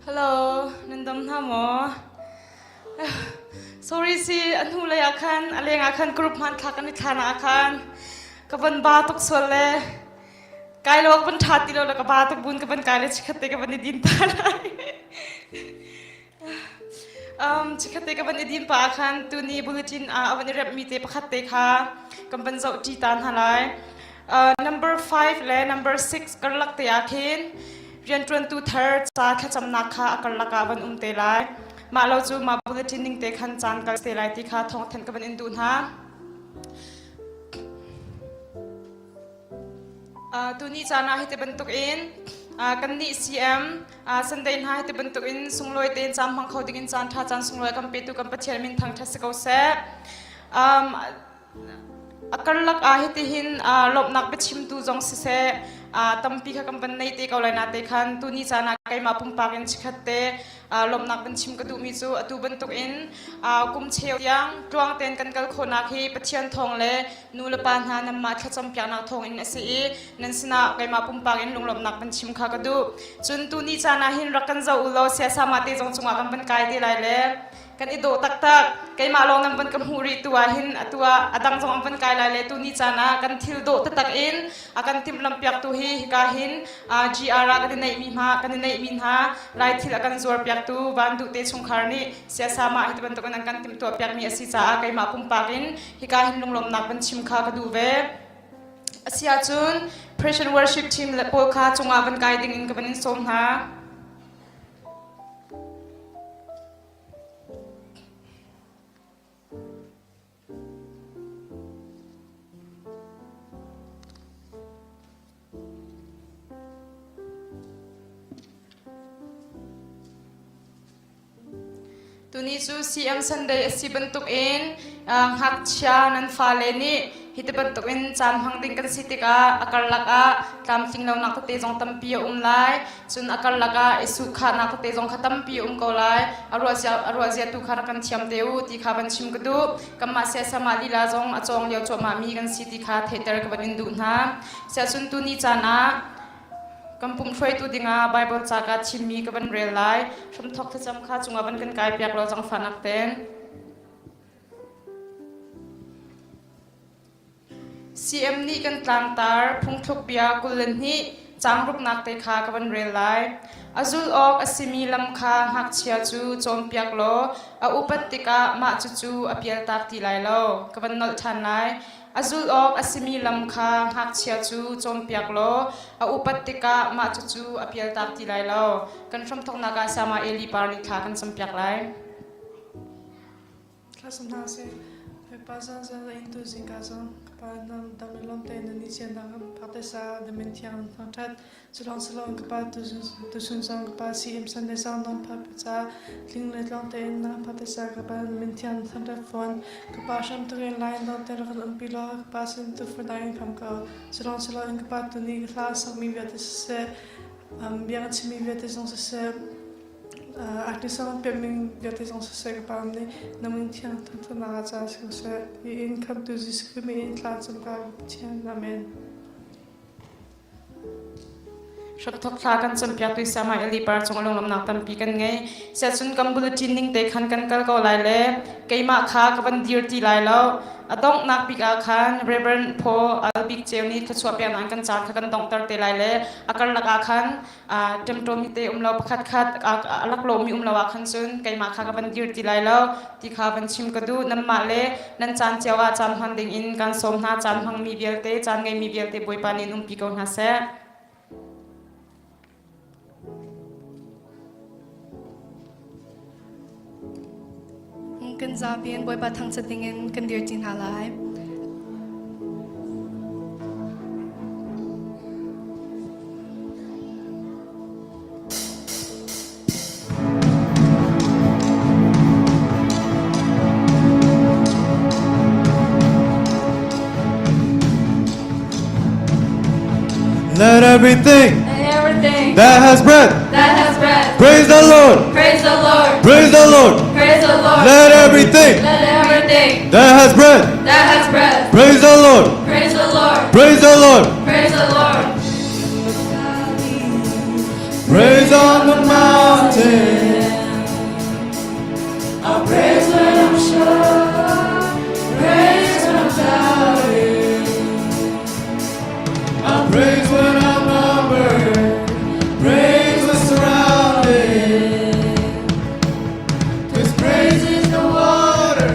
Hello, nan dam hna maw? Sorry si, a hnu lei ah khan, a leng ah khan group hmanthlak kan i thla ah khan ka van ba tuk sual le kai lo ka van ṭha ti lo le ka ba tuk bun ka van kai le chikhat te ka van i din ta lai. Um, chikkhat te ka van i din pa ah khan tuni bulletin ah a van i remhmi te pakhat te kha kan van zoh ṭi ta hna lai. Uh, number 5 le number 6 karlak te ah khin rianṭuantu thar ca thlacamnak kha a karlak ah van um te lai. Mah lo cu mah bulletin ning te khan caan kal te lai ti kha thawngthanh ka van in duh hna. Tuni caan ah hiti bantukin kannih CM Sunday hna hiti bantukin sunglawi tein caan hmang kho dingin caan ṭha caan sunglawi kan petu kan Pathian min thangṭhat si ko seh. A karlak ah hitihin lawmhnak biachimtu zong siseh tampi kha kan van nei te ko lai na te khan tuni caan ah keimah pumpak in chikhat te lawmhnak van chim ka duhmi cu atu bantukin kum cheu tiang tluang tein kan kal khawhnak hi Pathian thawng le nu le pa hna nanmah thlacam piaknak thawngin a si i nan sinah keimah pumpak in lunglawmhnak van chim kha ka duh. Cun tuni caan ah hin rak kan zoh u law siasama te zong cungah kan van kai te lai le kan i dawh taktak. Keimah lawng nan van ka hmuh rih tu ah hin atu ah a dang zong an van kai lai le tuni caan ah kan thil dawh taktak in a kan timhlamh piaktu hi hika hin GR ah kan i neihmi hna kan i neihmi hna Lai thil a kan zuar piaktu Van Duh te chungkhar nih siasama hi ti bantukin an kan timhtuah piakmi a si caah keimah pumpak in hika hin lunglawmhnak van chim kha ka duh ve. Asiahcun Praise and Worship team le pawl kha cungah van kai ding in ka van in sawm hna. Tuni cu CM Sunday a si bantukin ngakchia nan fale nih hi ti bantukin caan hmang ding kan si tikah a karlak ah tlamtling lonak tete zong tampi a um lai. Cun a karlak ah i sukkhahnak tete zong kha tampi a um ko lai. A ruah zia tu kha rak kan thiam te u ti kha van chim ka duh. Kanmah siasama lila zong a cawng lio cuahmah mi kan si ti kha theihter ka van in duh hna. Siahcun tuni caan ah Kan pum hruaitu dingah Baibal ca ka chimmi ka van rel lai. Hramthawk thlacam kha cungah van kan kai piak law zangfahnak ten. CM nih kan tlangtar phungthluk bia 22 caang ruknak te kha ka van rel lai. A zul awk a simi lam kha ngakchia cu cawnpiak law a upat tikah mah cucu a pialtak ti lai lo. Ka van nolh ṭhan lai. A zulh awk a simi lam kha ngakchia cu cawnpiak law a upat tikah mah cucu a pialtak ti lai lo. Kan hramthawknak ah Sama Eli par nih thla kan campiak lai. Thlacam hna sih. Bawipa zan zan in tu zingka zong ka pa nam dam le lawm tein na ni ciannak kan phak te sa na min thiang nan thangṭhat. Culawng silawng ka pa tuchun zong ka pa CM Sunday zong nan pha ca tling le tlawng tein na pha te sa ka pa min thiang thangṭhat fawn ka pa hram tukin lai dawt te rak kan umpi law ka pa sin tu fur in kham ko culawng silawng in ka pa tuni ka hla sakmi vialte siseh bia kan chimmi vialte zong siseh artist song peming vialte zong siseh ka pa nih na min thiang thangṭhatnak ah ca si ko seh i in khamtu Jesuh Khrih min in thla cam ka Pathian amen Hramthok thla kan cawnpiaktu Sayamah Eli Par cung lunglawmhnak tampi kan ngei. Siahcun kan bulletin ning te khan kan kal ko lai le keimah kha ka van dir ti lai lo. A donghnak bik ah khan Reverend Paul Albik Ceu nih thluachuah peknak in kan caan kha kan donghter te lai le a karlak ah khan ṭemṭawm te um lo pakhat khat a laklawmi um lo ah khan cun keimah kha ka van dir ti lai lo ti kha van chim ka duh. Nanmah le nan caan cio ah caan hman ding in kan sawm hna. Caan hmangmi vialte, caan ngeimi vialte Bawipa nih in umpi ko hna seh. Kan zapi in Bawipa thangṭhat dingin kan dir ṭi hna lai. Let everything Let everything that has breath that has breath praise the Lord. praise the Lord. Praise the Lord. Praise the Lord. Let everything Let everything that has breath that has breath praise the Lord. praise the Lord. Praise the Lord. Praise the Lord. Praise on the mountain. him. I praise when I'm sure, praise when I'm doubting. I praise when I'm numbered, praise when surrounded. 'Cause praise is the water,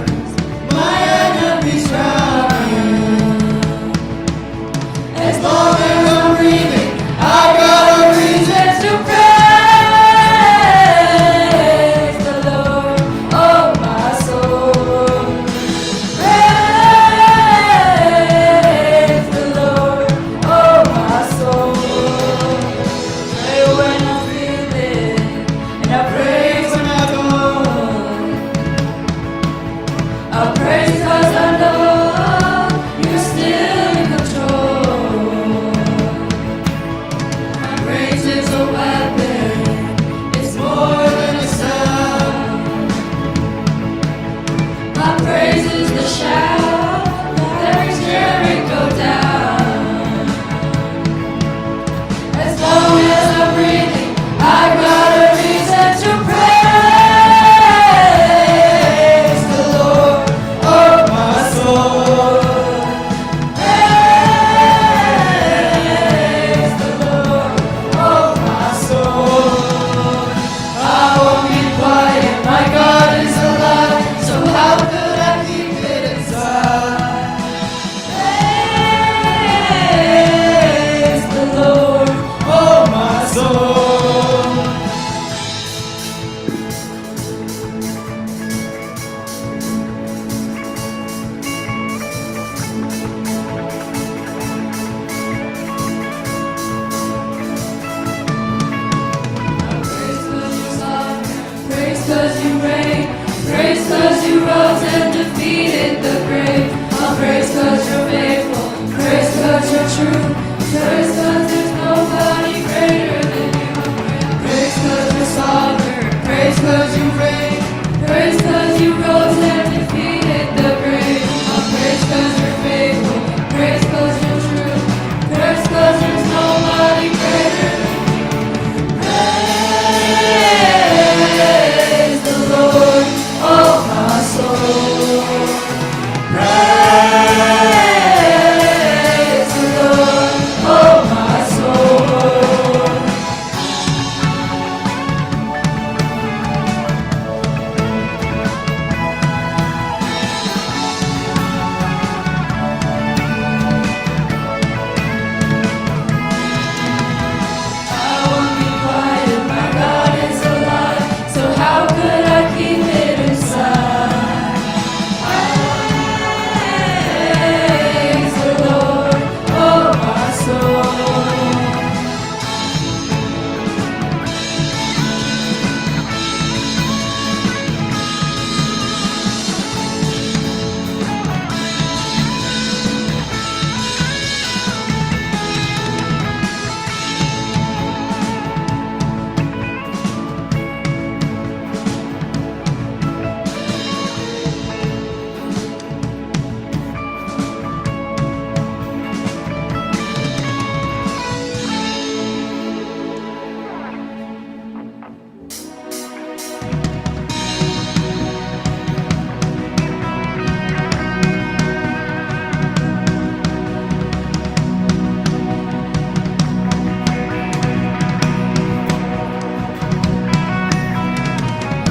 my enemies drowning. As long as I'm breathing, I got a reason to praise the Lord, oh my soul. Praise the Lord, oh my soul. Pray when I feel it, and I praise when I don't. I praise 'cause I know you're still in control. My praise is a weapon, it's more than a sound. My praise is the shout that brings Jericho down. As long as I'm breathing, I've got a reason to praise the Lord. Oh, my soul. Praise the Lord. Oh, my soul. I won't be quiet. My God is alive. So how could I keep it inside? Praise the Lord. Oh, my soul. Praise 'cause you're sovereign. Praise 'cause you reign. Praise 'cause you rose and defeated the grave. I'll praise 'cause you're faithful. Praise 'cause you're true. Praise 'cause there's nobody greater than you. Praise 'cause you're sovereign. Praise 'cause you reign. Praise 'cause you rose and defeated the grave. I'll praise 'cause you're faithful. Praise 'cause you're true. Praise 'cause there's nobody greater than you. Praise the Lord, oh my soul. Praise the Lord, oh my soul. I won't be quiet, my God is alive, so how could I keep it inside? Praise the Lord, oh my soul.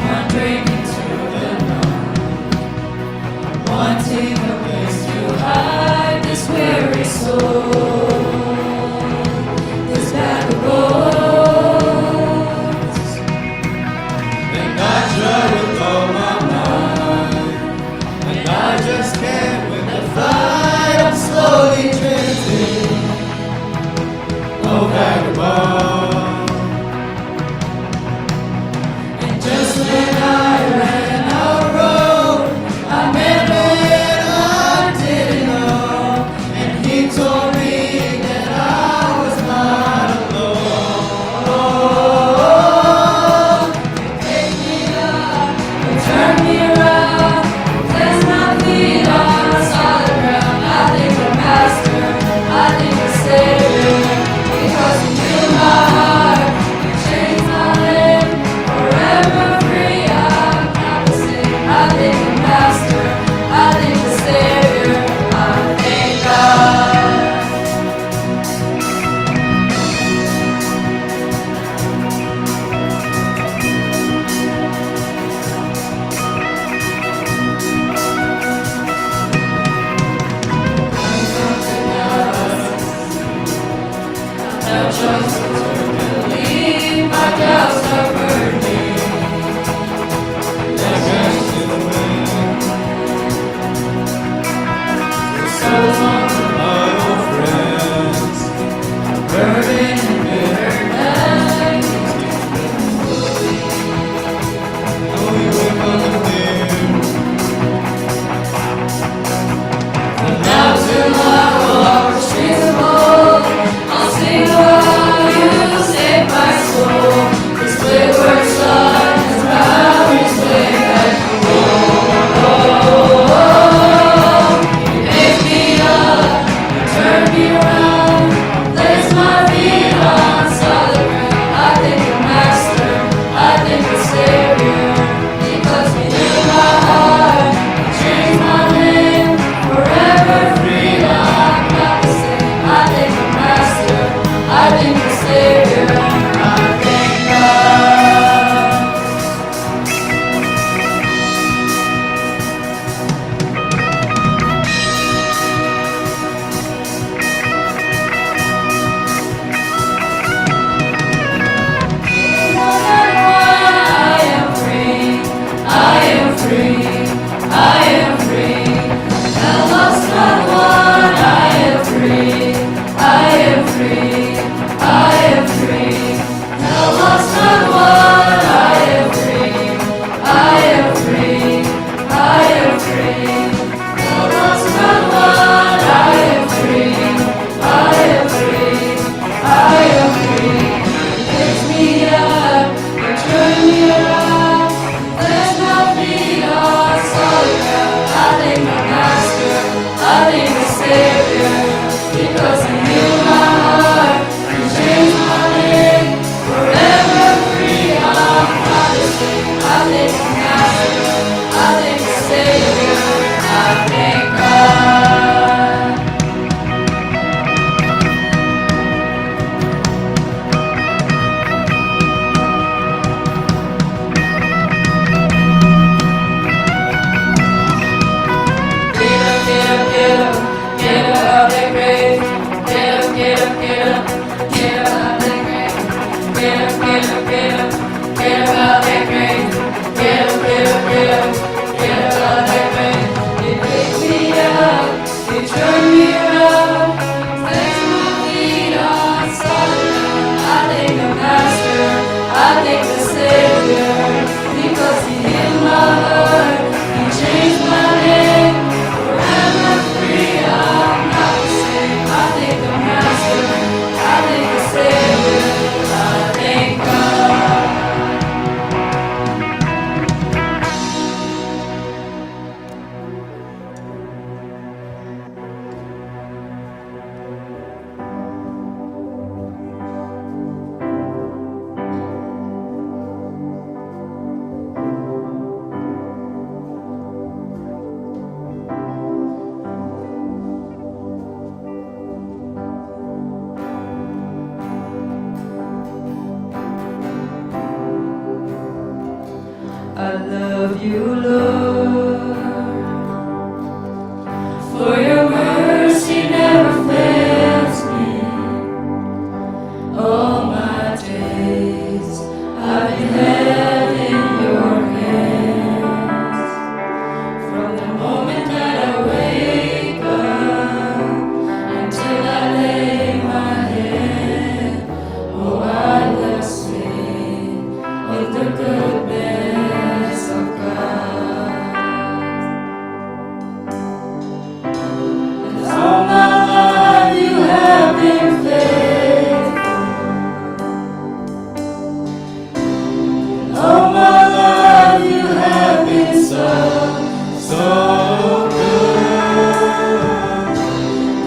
Wandering into the night, wanting a place to hide this weary soul, this bag of bones. And I try with all my might, and I just can't win the fight. I'm slowly drifting, oh vagabond. And just when I ran out of road, I met a Man I didn't know, and he told me that I was not alone. Pick me up and turn me around, place my feet on solid ground. I think the master, I think the savior, because he knew my so, so good.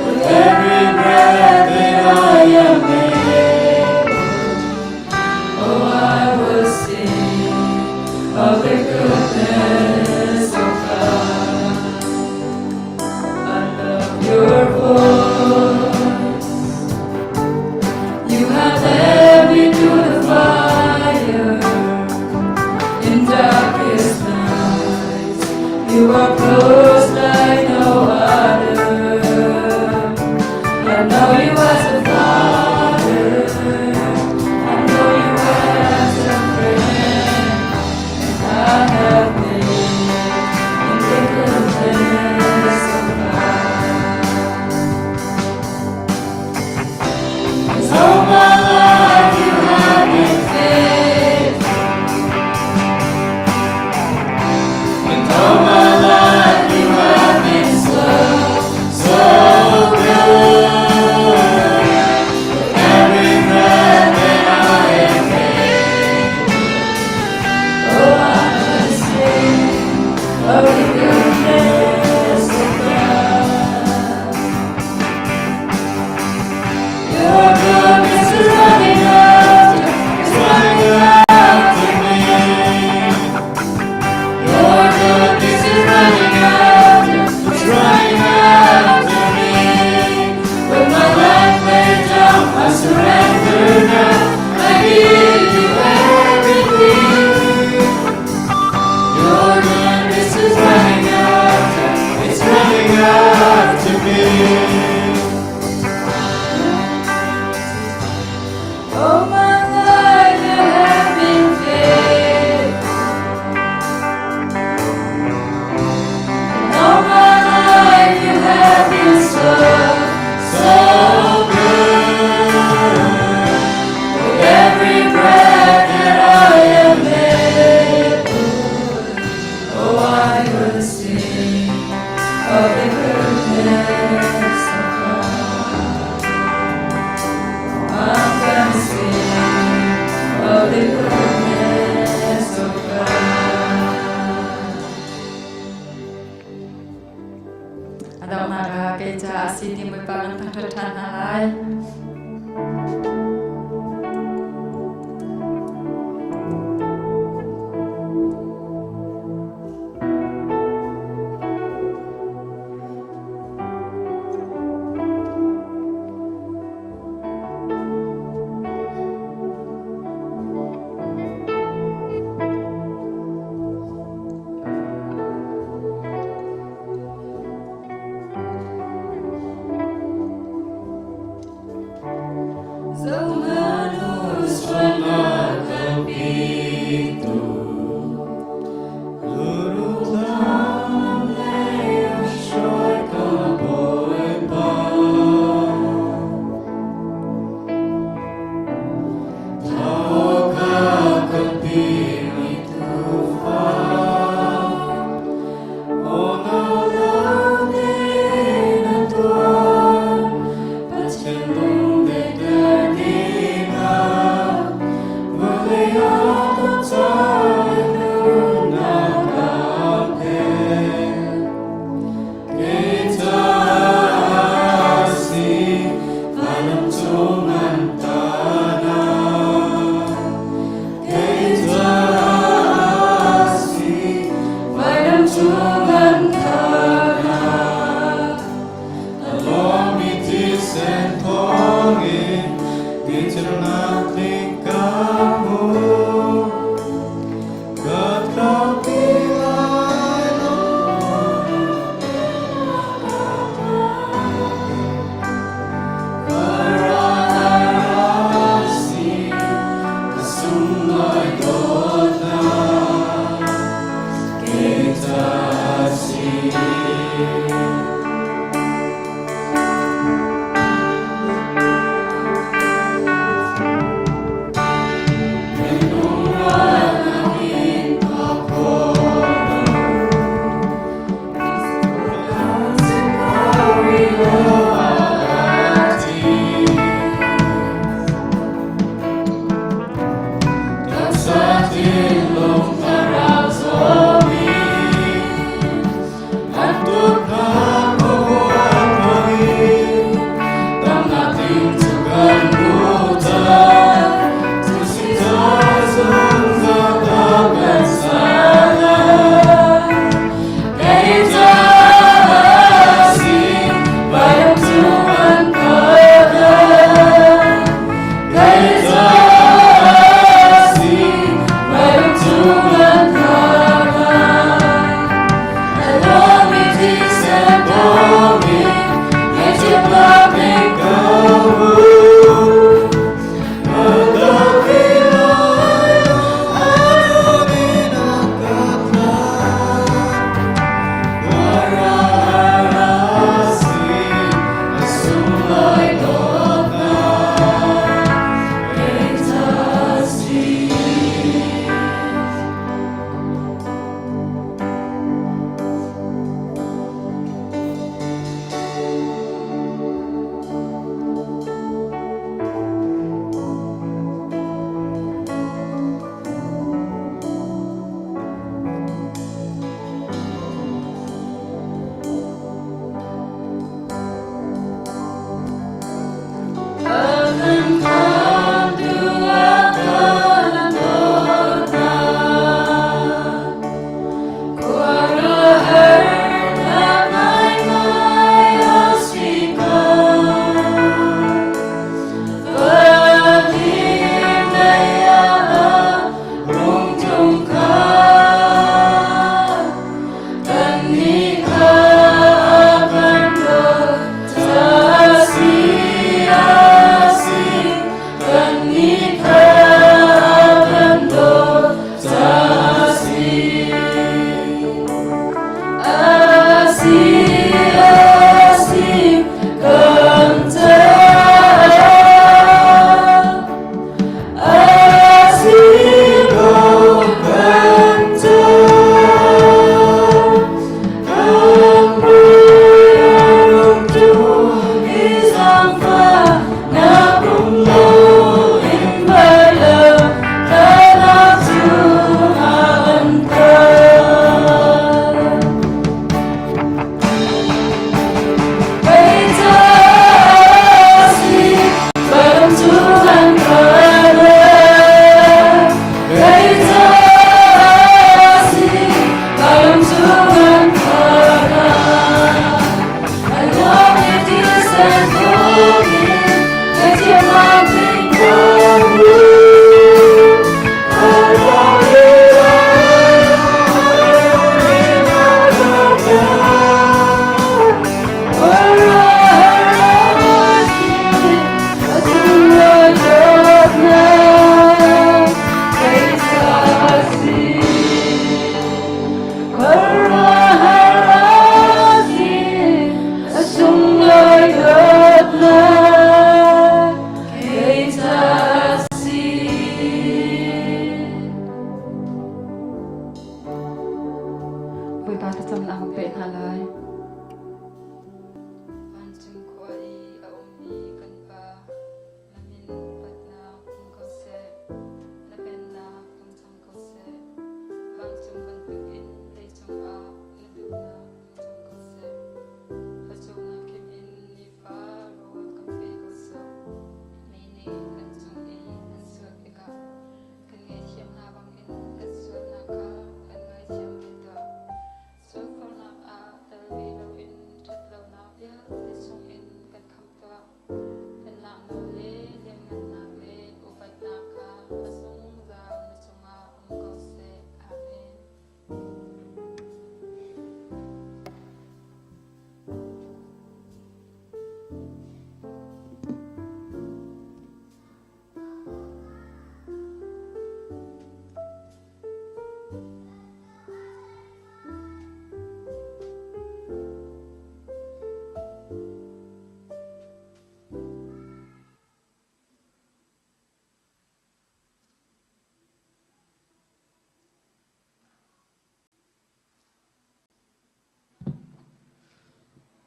With every breath that I am able, Oh, I will sing of the goodness of God. I love your voice. You have led me through the fire in darkest nights. You are close like no other. I know you as a father. I know you as a friend. And I have lived in the goodness of God. 'Cause all my life you have been faithful. and all my life you have been so, so good. With every breath that I am able, Oh, I will sing of the goodness of God. Your goodness is running after, it's running after me. Your goodness is running after, It's running after me. With my life laid down, I surrender now. I give you everything. Your goodness is running after, it's running after me. Oh, my life, you have been faithful. And all my life you have been so, So good. With every breath that I am able, oh, I will sing of the goodness of God. I'm gonna sing of the goodness of God. A donghnak ah kei caah si ti Bawipa kan thangṭhat ṭhan hna lai.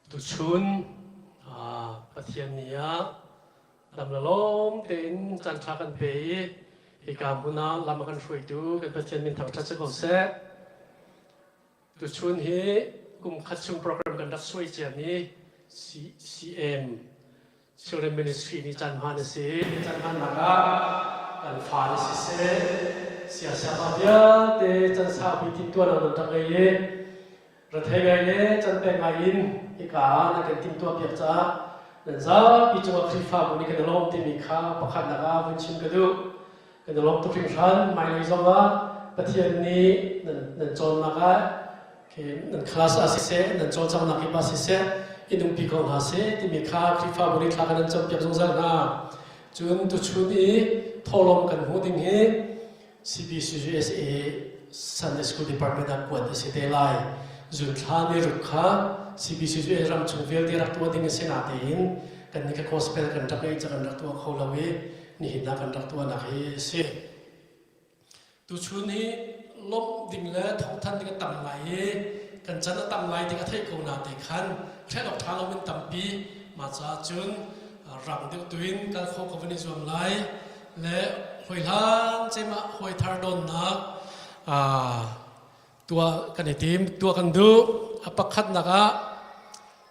Tuchun Pathian ni ah dam le lawm tein caan ṭha kan pe i hika hmun ah lam a kan hruaitu kan Pathian min thangṭhat si ko seh. Tuchun hi kum khat chung program kan rak suai ciami CCM Children Ministry nih caan hman a si. Caan hmannak ah kan fale siseh, siasapa vialte can saupi timhtuahnak nan rak ngei i Rethei ngai le canpek ngai in hika ah nan kan timhtuahpiak caah nan zapi cungah Khrihfabu nih kan i lawm timi kha pakhatnak ah vun chim ka duh. Kan i lawm tuk hringhran. Hmailei zongah Pathian nih nan, nan cawnnak ah nan class ah siseh, nan cawlcanghnak kip ah siseh, in umpi ko hna seh timi kha Khrihfabu nih thla kan nan campiak zungzal hna. Cun tuchun i thawhlawm kan hmuh ding hi CBCUSA Sunday School Department ah kuat a si te lai. Zunthla ni ruk kha CBCUSA ram chung vialte rak tuah ding a si natein kan nih kha gospel kan rak ngeih ca kan rak tuah kho lo i nihin ah kan rak tuahnak hi a si. Tuchun hi lawmh ding le thawngthan ding a tam ngai i kan chan a tam ngai ding a theih ko na te khan ṭhen awk ṭha loin tampi mah caah cun rang deuh tuin kal khawh ka van i zuam lai. Le hawihlan cemah hawi thar donnak tuah kan i tim tuah kan duh. A pakhatnak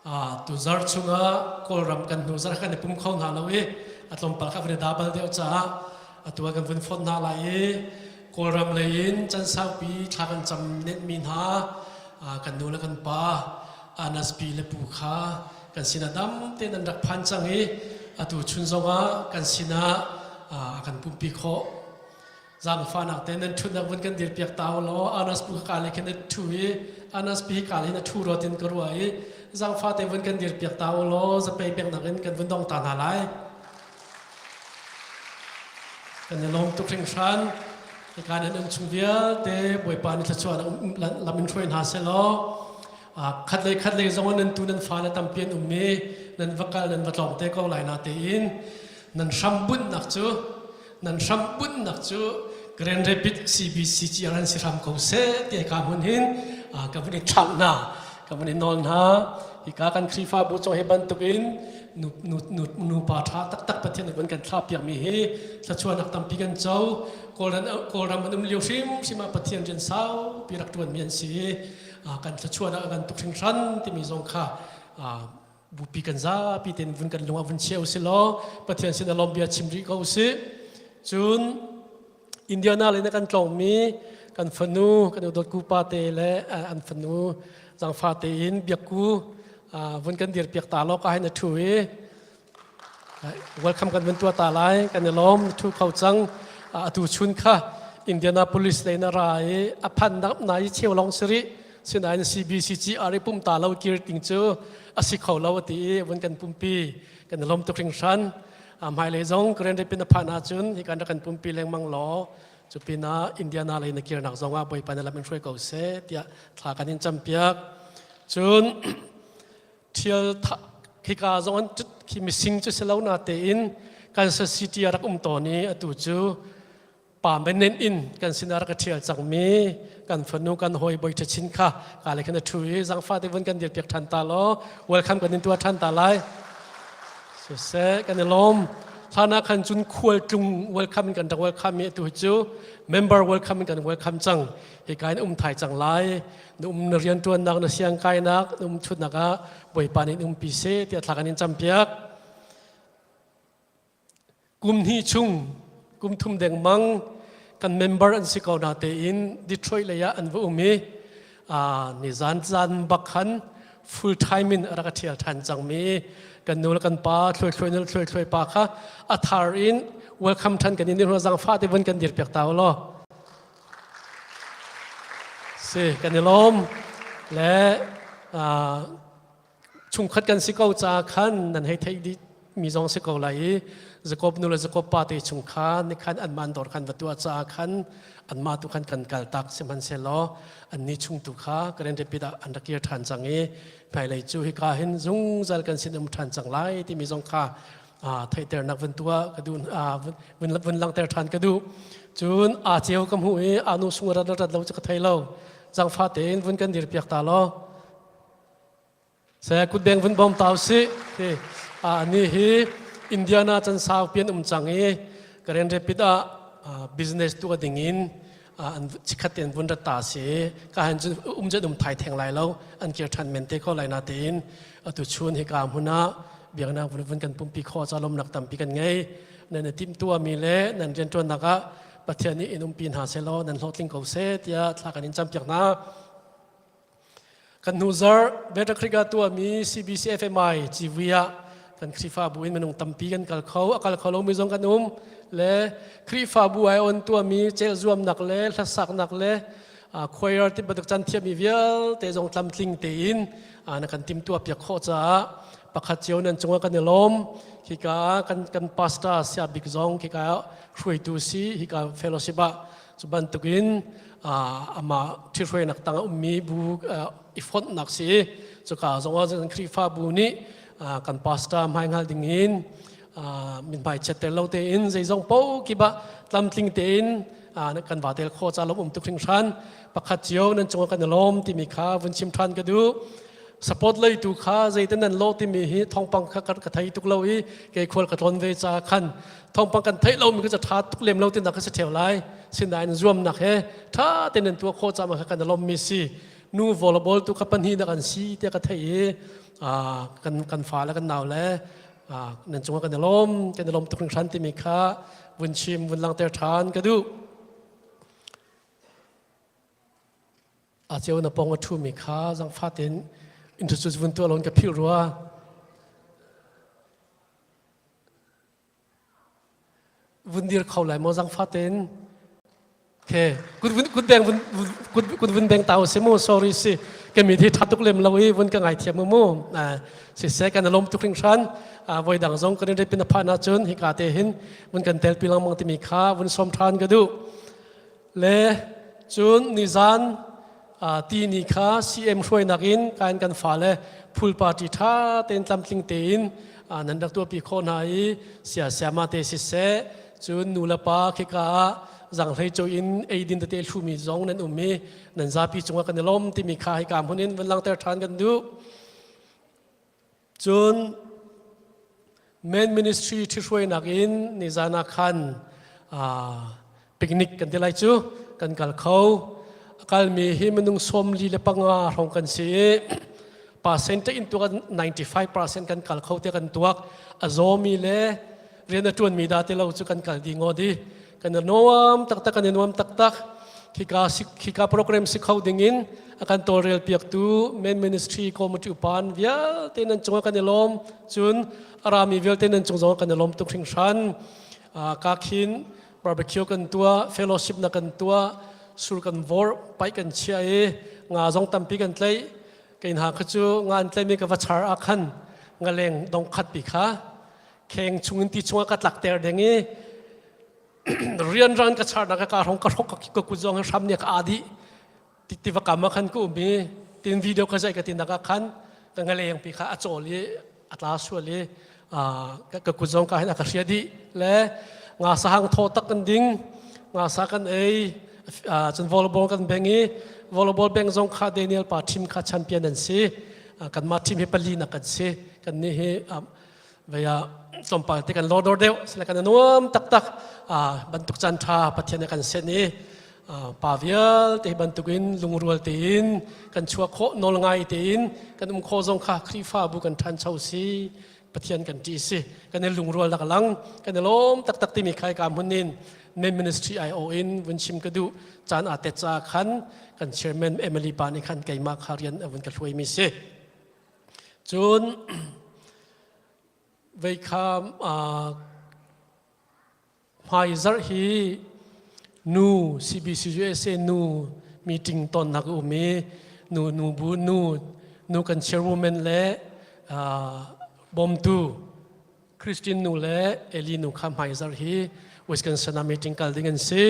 ah tuzar chungah Kawlram kan hnu zarh kan i pum kho hna lo i a tlawmpal kha van i dabal deuh caah atu ah kan vun fonh hna lai i Kawlram lei in can saupi thla kan cam nenhmi hna kan nu le kan pa Anas pi le pu kha kan sinah dam tein an rak phan cang i atu chun zongah kan sinah a kan pumpi khawh. Zaangfahnak tein nan ṭhutnak vun kan dirpiak ta u law Anas pu ka le khin a ṭhu i Anas pi ka le hin a ṭhu rua tin ka ruah i zaangfah tein vun kan dirpiak ta u law zapei peknak in kan vun dong ta hna lai. Kan i lawm tuk hringhran. Hika nan um chung vialte Bawipa nih thluachuah lam in hruai hna seh law khat lei khat lei zong nan tu nan fale tampi an um i nan va kal nan va tlawng te ko lai na tein nan hram bunhnak cu nan hram bunhnak cu Grand Rapid CBCG an si hram ko seh ti ka hmun hin ka vun i thlauh hna ka vun i nawl hna hika kan Khrihfabu cong hi bantukin nu nu nu nupa ṭha taktak Pathian nih vun kan thlah piakmi hi thluachuahnak tampi kan co Kawlram Kawlram an um lio hrimhrim ah Pathian rian saupi rak ṭuanmi an si i kan thluachuahnak a kan tuk hringhran timi zong kha bupi kan zapi tein vun kan lung ah vun chia usih law Pathian sin a lawm bia chim rih ko usih cun Indiana le na kan tlawngmi kan fanu kan udawt ku pa te le an fanu zangfa tein biakku vun kan dir piak ta law ka hin a thu i welcome kan vun tua ta lai kan i lawm thu kho cang atu chun kha Indianapolis lei na ra i a phan nak na i cheu long siri sinain CBCG ari pum ta lo kir ting cu a si kho lo ati i vun kan pumpi kan i lawm tuk hringhran hmailei zong Grand Rapids na phan ahcun hi kan rak kan pumpi lengmang law cu pinah Indiana lei na kirnak zong ah Bawipa na lam in hruai ko seh tiah thla kan in campiak cun thial khika zong an khi mising cu si lo na tein Kansas City a rak um tawn i atu cu permanent in kan sinah rak ṭhial cangmi kan fanu kan hawi boi ṭhachin kha ka le khan a ṭhu i zangfa te vun kan dir piak ṭhan ta law welcome kan in tuah ṭhan ta lai siseh kan i lawm hlan ah khan cun khual tlung welcome in kan rak welcome i atu hi cu member welcome in kan welcome cang hika in um thai cang lai na um na rianṭuannak na siang kainak na um ṭhutnak ah bawipa nih umpi seh tiah thla kan in campiak Kum hnih chung, kum thum dengmang kan member an si ko na tein Detroit lei ah an va um i nizan zan bak khan full time in a rak ṭhial ṭhan cangmi kan nu le kan pa thluai thluai nu thluai thluai pa kha a thar in welcome ṭhan kan in hna zangfa te vun kan dir piak ta law si kan i lawm le chungkhat kan si ko caah khan nan hei theih dih mi zong si ko lai i Jakob nu le Jakob pa te chung kha nikhan anmah an dawr khan va tuah caah khan anmah tu khan kan kal tak sihmanhsehlaw annih chung tu kha Grand Rapids ah an rak kir ṭhan cang i hmailei cu hika hin zungzal kan sin um ṭhan cang lai timi zong kha theihternak vun tuah ka duh vun vun langhter ṭhan ka duh cun aa ceu ka hmuh i aa nu sung rat rat lo cu ka thei lo zangfa tein vun kan dir piak ta law. Se kutbeng vun bawm ta usih. Hi ani hi Indiana chan sau pian um cang i Karen Rapid ah business tu ding in an chikhat ten vun rat ta si ka han cun um zet um thai theng lai lo an kir than men te ko lai na tein atu chun hi ka hmun ah biaknak vun vun kan pumpi kho cha lom nak tampi kan ngei nan tim tua mi le nan rian tuan nak ah Pathian nih in umpi hna selaw nan hlawhtling ko seh tiah thla kan in campiak hna. Kan hnu zarh Beta Creek ah tuahmi CBC FMI civui ah kan Khrihfabu in minung tampi kan kal kho. A kal kho lomi zong kan um. Le Khrihfabu ai on tuahmi celhzuamnak le hlasaknak le choir ti bantuk can thiammi vialte zong tlamtling tein na kan timtuah piak khawh caah pakhat cio nan cungah kan i lawm. Hika ah kan kan pastor sia bik zong hika ah hruaitu si hika fellowship ah cu bantukin amah ṭhithruainak tang a ummi bu i fonhnak si cuka zongah cun Khrihfabu nih kan pastor hmainghal ding in min hmai chiatter lo tein zeizong po kip ah tlamtling tein kan va tel khawh ca lawm um tuk hringhran pakhat cio nan cungah kan i lawm timi kha vun chim ṭhan ka duh support lei tu kha zeitin nan lawh timi hi thawngpang kha ka thei tuk lo i kei khual ka tlawn ve ca khan thawngpang kan theih lomi kha ṭha tuk lem lo tinak kha si ṭheo lai sinain zuamnak he ṭha tein nan tuah khawh caah kha kan lawmmi si nu volleyball tu kha pahnih nak an si tiah ka theih i kan kan fa le kan nau le nan cungah kan i lawm kan i lawm tuk hringhran timi kha vun chim vun langhter ṭhan ka duh A ceu na pong a ṭhumi kha zangfah tein introduce vun tuah lawn ka philh rua. Vun dir kho lai maw zangfah tein? Okay. Kut vun kut beng vun kut kut vun beng tau si mu sorry si ke mi thi thatuk lem lo i vun ka ngai thiam mu si se kan lom tuk hringhran voi dang zong kan in pin pha na cun hi ka te hin vun kan tel pi langmang timi kha vun som than ka du Le cun nizan tini kha CM hruainak in kain kan fale phul party ṭha tein tlamtling tein nan rak tuahpi khawh hna i sia siama te siseh cun nu le pa khika ah zanghlei cho in eidin tete hlumi zong nan um i nan zapi cungah kan i lawm timi kha hika hmun in van langhter ṭhan kan duh. Cun Men Ministry ṭhihruainak in nizan ah khan picnic kan ti lai cu kan kal kho. A kalmi hi minung 45 hrawng kan si i percent in tuak 95% kan kal kho tiah kan tuak. A zawmi le rian a ṭuanmi dah ti lo cu kan kal dih ngawt i kan i nuam taktak kan i nuam taktak khika khika program si kho ding in a kan tawlrel piaktu main ministry committee upan vialte nan cungah kan i lawm cun a rami vialte nan cung zong kan i lawm tuk hringhran ka khin barbecue kan tuah fellowship na kan tuah sur kan vor pai kan chia i nga zong tampi kan tlaih kein ha kha cu nga an tlaimi ka va char ah khan ngaleng dong khat pi kha kheng chungin ti chungah ka tlakter ding i rianrang ka charnak ka hrong ka hrok ka kut zong hram nih ka adi ti va kam ah khan ka um i tin video ka zai ka tin ah khan ka ngaleng pi kha a chawl i a tla sual i ka kut zong ka hin a ka hria dih le nga sa hang thaw tak kan ding nga sa kan ei cun volleyball kan beng i volleyball beng zong kha Daniel pa team kha champion an si kanmah team hi pali nak kan si kan nih hi vei ah tlawmpal te kan lawdor deuh sila kan nuam taktak bantuk caan ṭha Pathian nih kan sen i pa vialte bantukin lungrual tein kan chuah khawh nawl ngai tein kan um khawh zong kha Khrihfabu kan ṭhancho si Pathian kan ṭih si kan i lungrual nak lang kan i lawm taktak timi khai ka hmun in men ministry IO in vun chim ka duh caan aa tet ca khan kan chairman Emily pa nih khan keimah kha rian a vun ka hruai mi si Cun veikha hmaizarh hi nu CBCUSA nu meeting tonnak a um i nu nu bu nu nu kan chairwoman le bawmtu Christian nu le Eli nu kha hmaizarh hi Wisconsin ah meeting kal ding an si.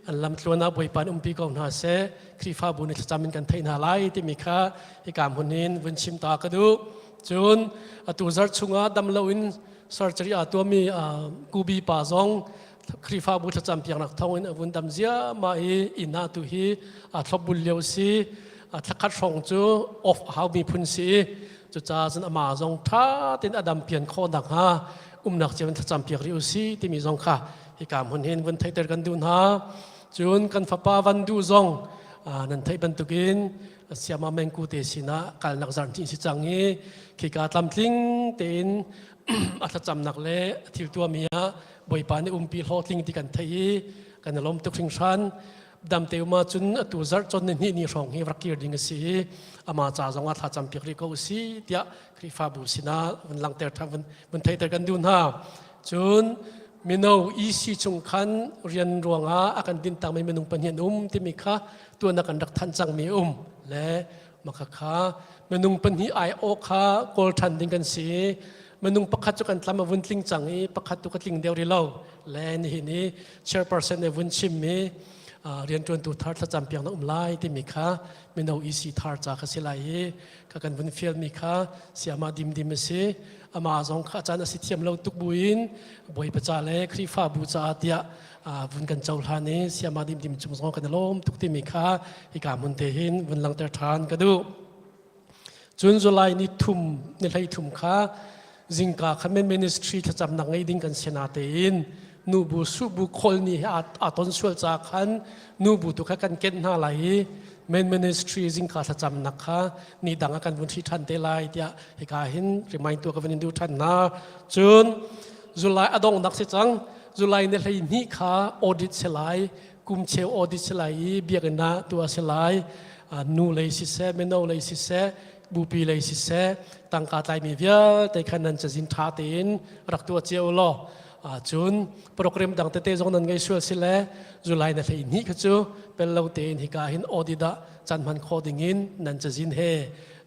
An lamtluan ah Bawipa in umpi ko hna seh. Khrihfabu nih thlacam in kan theih hna lai timi kha hika hmun in vun chim ta ka duh. Cun atu zarh chungah dam loin surgery aa tuahmi Kubi pa zong Khrihfabu thlacam piaknak thawngin a vun dam ziahmah i inn ah tu hi aa thlopbul lio si. Thlakhat hrawng cu off a haumi phun si i. Cucaah cun amah zong ṭha tein a dam pian khawh nakhnga umnak cio in thlacam piak rih u si timi zong kha hika hmun hin vun theihter kan duh hna. Cun kan fapa Van Duh zong nan theih bantukin Siama Mengku te sinah kalnak zarh hnih si cang i khika tlamtling tein a thlacamnak le a thil tuahmi ah Bawipa nih umpi hlawhtling ti kan theih i kan i lawm tuk hringhran. Damte um ahcun atu zarh con ni hnih ni hrawng hi rak kir ding a si i amah ca zong ah thlacam piak rih ko u si tiah Khrihfabu sinah vun langhter ṭhan vun theihter kan duh hna. Cun mino EC chung khan rian ruangah a kan dintakmi minung pahnih an um timi kha tuan ah kan rak thanh cangmi um le maka kha minung pahnih aiawh kha kawl ṭhan ding kan si i minung pakhat cu kan tlam a vun tling cang i pakhat tu ka tling deuh rih lo le nihin i chairperson nih vun chimmi rianṭuantu thar thlacam piak na um lai timi kha mino EC thar ca kha si lai i ka kan vun fialmi kha siama dimdim a si amah zong kha caan a si thiam lo tuk buin Bawipa ca le Khrihfabu caah tiah vun kan cohlan i siama dimdim cung zong kan i lawm tuk timi kha hika hmun te hin vun langhter ṭhan ka duh. Cun July ni thum ni hlei thum kha zingka kha men ministry thlacamnak ngei ding kan si na tein nubu subu khawl ni he aa ton sual ca khan nubu tu kha kan kenh hna lai i men ministry zingka thlacamnak kha ni dang ah kan vun ṭhi ṭhan te lai tiah hika hin remind tu ka vun in duh ṭhan hna. Cun July a donghnak si cang July ni hlei hnih kha audit si lai kum cheu audit si lai i biakinn ah tuah si lai nu lei siseh mino lei siseh bupi lei siseh tangka tlaimi vialte khan nan cazin ṭha tein rak tuah cio law cun program dang tete zong nan ngei sual si le July na hlei hnih kha cu pel lo tein hika hin audit ah caan hman khawh ding in nan cazin he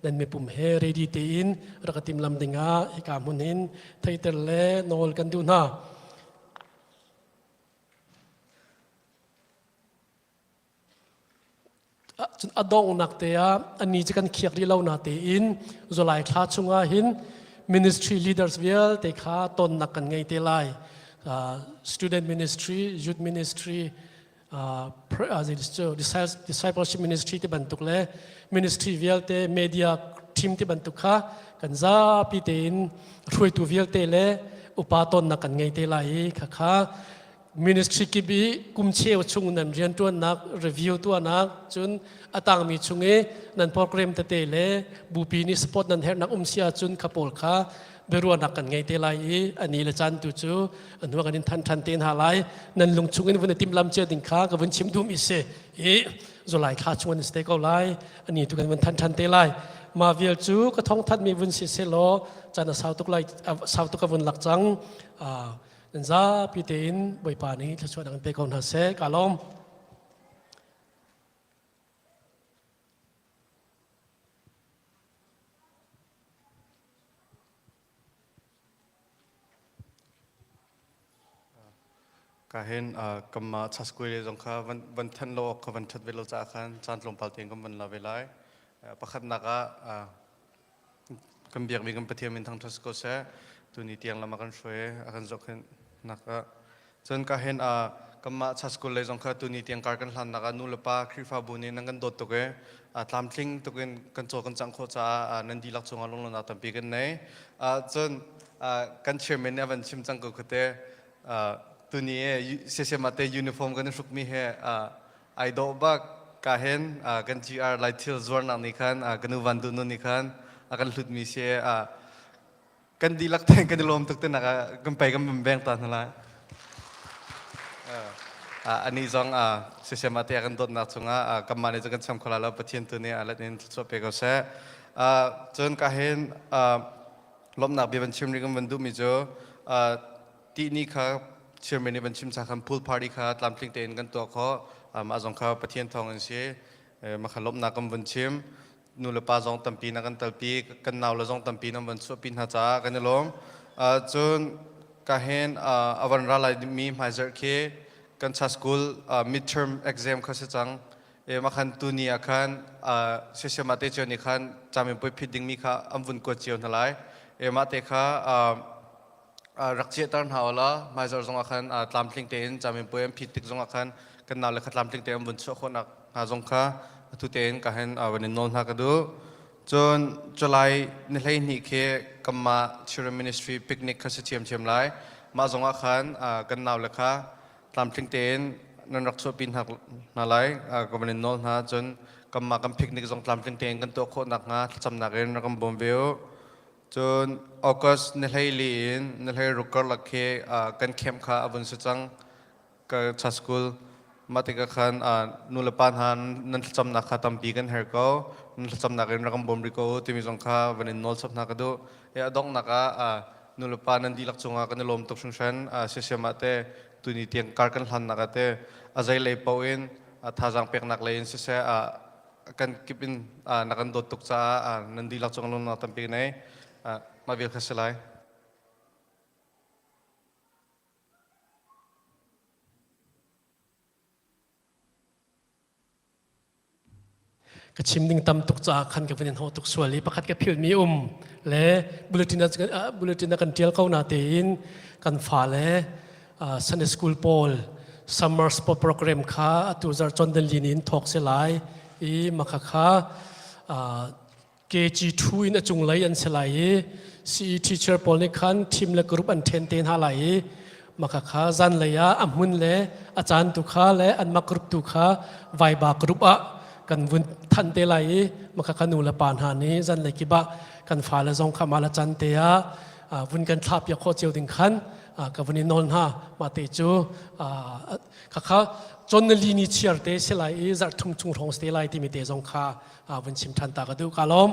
nan mipum he ready tein rak i timlam ding ah hika hmun hin theiter le nawl kan duh hna. Cun a donghnak te ah ani cu kan khiak rih lo na tein July thla chungah hin ministry leaders vialte kha tonnak kan ngei te lai. Student ministry, youth ministry, discipleship ministry ti bantuk le ministry vialte media team ti bantuk kha kan zapi tein hruaitu vialte le upa tonnak kan ngei te lai i khakha ministry kip i kum cheu chung nan rianṭuannak review tuahnak cun a tangmi chung i nan program tete le bupi nih support nan herhnak um si ahcun kha pawl kha biaruahnak kan ngei te lai i ani le caan tu cu hnu kan in than than te hna lai nan lung chung in vun i timhlam cia ding kha ka vun chim duhmi si i July thla chung an si te ko lai ani tu kan vun than than te lai ma vial cu ka thong that mi vun si se law caan a sau tuk lai sau tuk ka vun lak cang nan zapi tein Bawipa nih thluachuah dang pe ko hna seh ka lawm. Ka hin kamma chaskuai le zong kha van thanh lo awk kha van that ve lo caah khan caan tlawmpal tein kan van la ve lai. Pakhatnak ah kan biakmi kan Pathian min thangṭhat si ko seh. Tuni tiang lam a kan hruai a kan zohkhenh nak ah Cun ka hen ah kanmah church school lei zong kha tuni tiang kar kan hlannak ah nu le pa Khrihfabu nih nan kan dawt tuk i tlamtling tuk in kan caw kan cangh khawh caah nan dihlak cungah lunglawmhnak tampi kan nei. Cun kan chairman nih a van chim cang ko khuate tuni siasiam te uniform kan i hrukmi he ai dawh bak ka hen kan GR Laithil zuarnak nih khan kanu Van Duh Nu nih khan a kan hlutmi si kan dihlak tein kan i lawm tuk tinak ah kan pei kan beng ta hna lai. Ani zong sisem ate kan dawtnak cungah kanmah nih cun kan cham kho lai lo Pathian tu nih alat in thluachuah pe ko seh. Cun ka hin lawmhnak bia van chim rih kan van duhmi cu tihni kha chairman nih van chim cha khan pool party kha tlamtling tein kan tuah khawh mah zong kha Pathian thawng in si mah kha lawmhnak kan vun chim nu le pa zong tampi na kan talpi kan nau le zong tampi nan van chuahpi hna caah kan i lawm cun ka hen avan ra lai mi hmaizarh khi kan cha school midterm exam kha si cang e makhan tu ni ah khan sesiama te cio ni khan camin pui phit ding mi kha an vun kuat cio hna lai e mah te kha rak chiahter hna u law hmaizarh zong ah khan tlamtling tein caminpuai an phit tik zong ah khan kan nau le kha tlamtling tein an vun chuah khawh nak hnga zong kha atu tein ka hen van in nawl hna ka duh. Cun July ni 12 khi kanmah Children Ministry picnic kha si thiamthiam lai. Mah zong ah khan kan nau le kha tlamtling tein nan rak chuahpi hna hna lai. Ka van in nawl hna. Cun kanmah kan picnic zong tlamtling tein kan tuah khawh nakhnga thlacamnak in rak kan bawm ve u. Cun August ni 14 in ni 16 karlak khi kan camp kha a vun si cang. Ka cha school mah tikah khan nu le pa hna nan thlacamnak kha tampi kan herh ko. Nan thlacamnak in rak kan bawm rih ko u timi zong kha van in nawl chap hna ka duh. A donghnak ah nu le pa nan dihlak cungah kan i lawm tuk hringhran. Siasiam ah te tuni tiang kar kan hlannak ah te a zei lei paoh in thazaang peknak lei in siseh kan kip in na kan dawt tuk caah nan dihlak cung lungnak tampi nei. Mah vial kha si lai. Ka chim ding tam tuk caah khan ka vun in hawh tuk sual i pakhat ka philhmi um le bulletin bulletin a kan tial ko na tein kan fale Sunday school pawl summer sport program kha atu zar chon den lin in thawk se lai i makha kha KG2 in a cunglei an si lai i CE teacher pawl nih khan team le group an then te hna lai i maka kha zanlei ah a hmun le a caan tu kha le anmah group tu kha Viber group ah kan vun than te lai i maka kha nu le pa hna nih zanlei kip ah kan fale zong kha mah le can te ah vun kan thlah piak khawh cio ding khan ka vun i nawl hna mah te cu khakha chon li ni chiar te si lai i zarh thum chung hrawng si te lai timi te zong kha vun chim ṭhan ta ka duh ka lawm.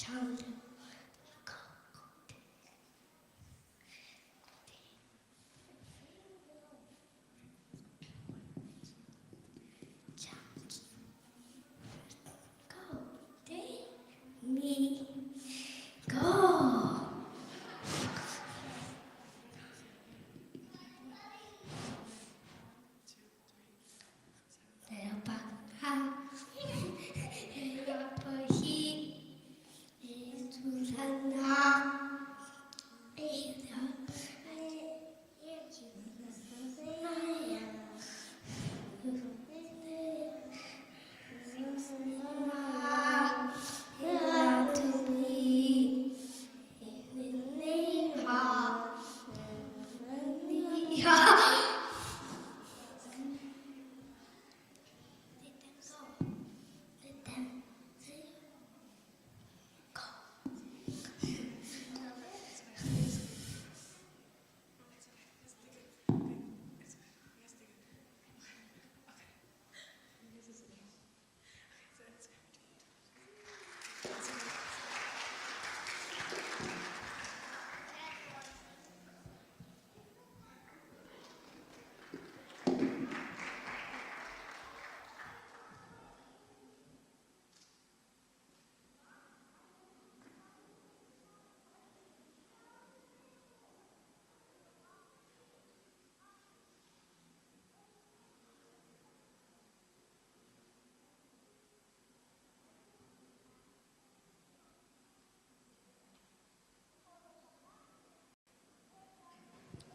Chang go. Go, they, me, go.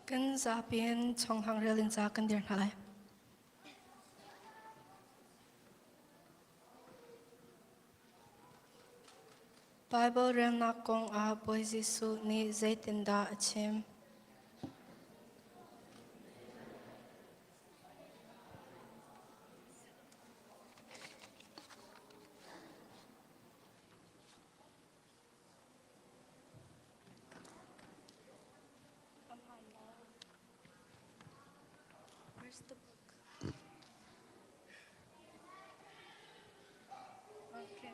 Kan zapi in chonghang rel in ca kan dir hna lai. Bible relnak kong ah Bawi Jesuh nih zeitindah a chim? Where's the book? Okay.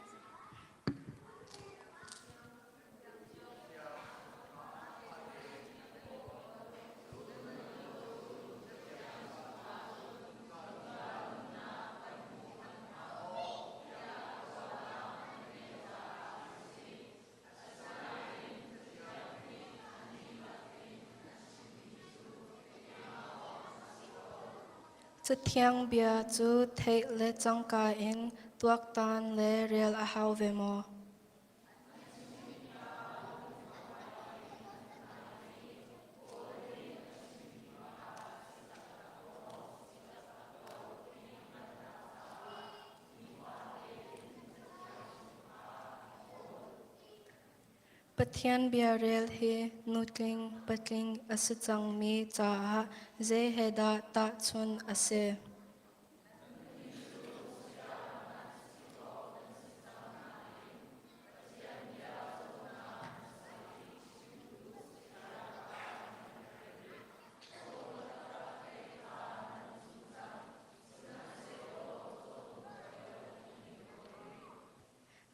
Cathiang bia cu theih le cangka in tuaktan le rel a hau ve maw? Pathian bia rel hi nutling patling a si cangmi caah zei he dah tahchunh a si?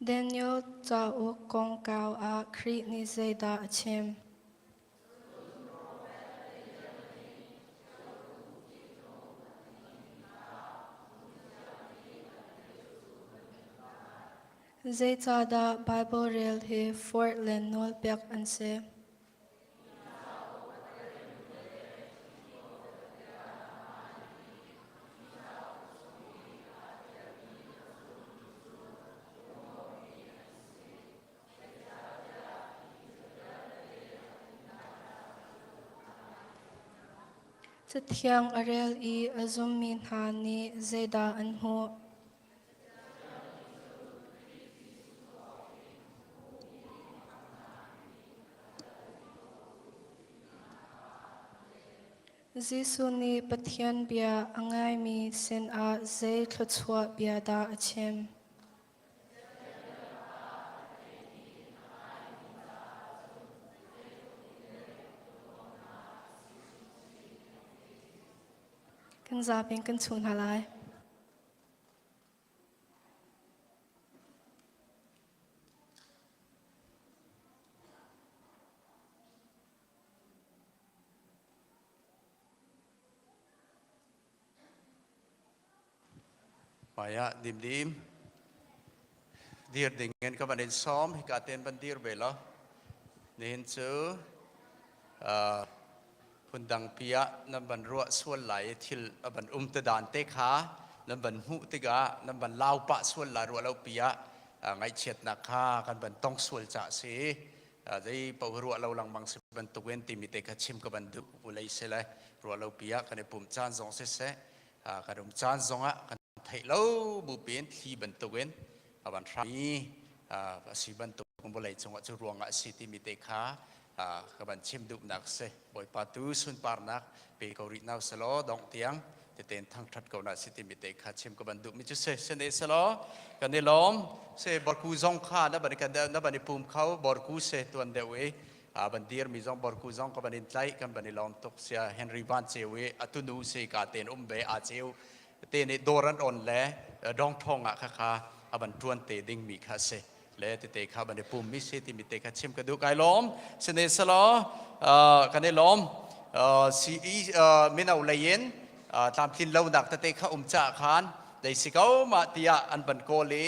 Daniel cauk kongkau ah Khrih nih zeidah a chim? Zeicahdah Baibal rel hi forh le nawlpek an si? Cathiang a rel i a zummi hna nih zeidah an hmuh? Jesuh nih Pathian bia a ngaimi sinah zei thluachuah bia dah a chim? Kan zapi in kan chuh hna lai. Hmaiah dimdim dir ding in ka van in sawm hika ten van dir ve law nihin cu phundang pi ah nan van ruah sual lai i thil a van um te dan te kha nan van hmuh tikah nan van lau pah sual lai ruah lo pi ah ngaihchiatnak kha kan van tong sual ca si zei paoh ruah lo lengmang si bantukin timi te kha chim ka van duh vulei si le ruah lo pi ah kan i pum caan zong siseh kan um caan zongah kan theih lo bu piin thli bantukin a van hrami a si bantuk vawlei cungah cu ruangah a si timi te kha ka van chim duhnak si. Bawipa tu sunparnak pe ko rih nau selaw dongh tiang teten thangthat ko na si timi te kha chim ka van duhmi cu si sene selaw kan i lawm se borku zong kha na ban kan na ban i pum kho borku se tuan deuh i ban dir mi zong borku zong ka ban in tlaih kan ban i lawm tuk sia Henry Van Ceu i atunu se ka ten um ve a ceu te nih dawr an on le dong thong ah kha kha a ban tuan te ding mi kha si le tete kha ban i pum mi si timi te kha chim ka duh kai lawm sine salo kan i lawm si i mino leiin tlamtlin lo nak tete kha um cha khan dei si ko ma tiah an ban kawl i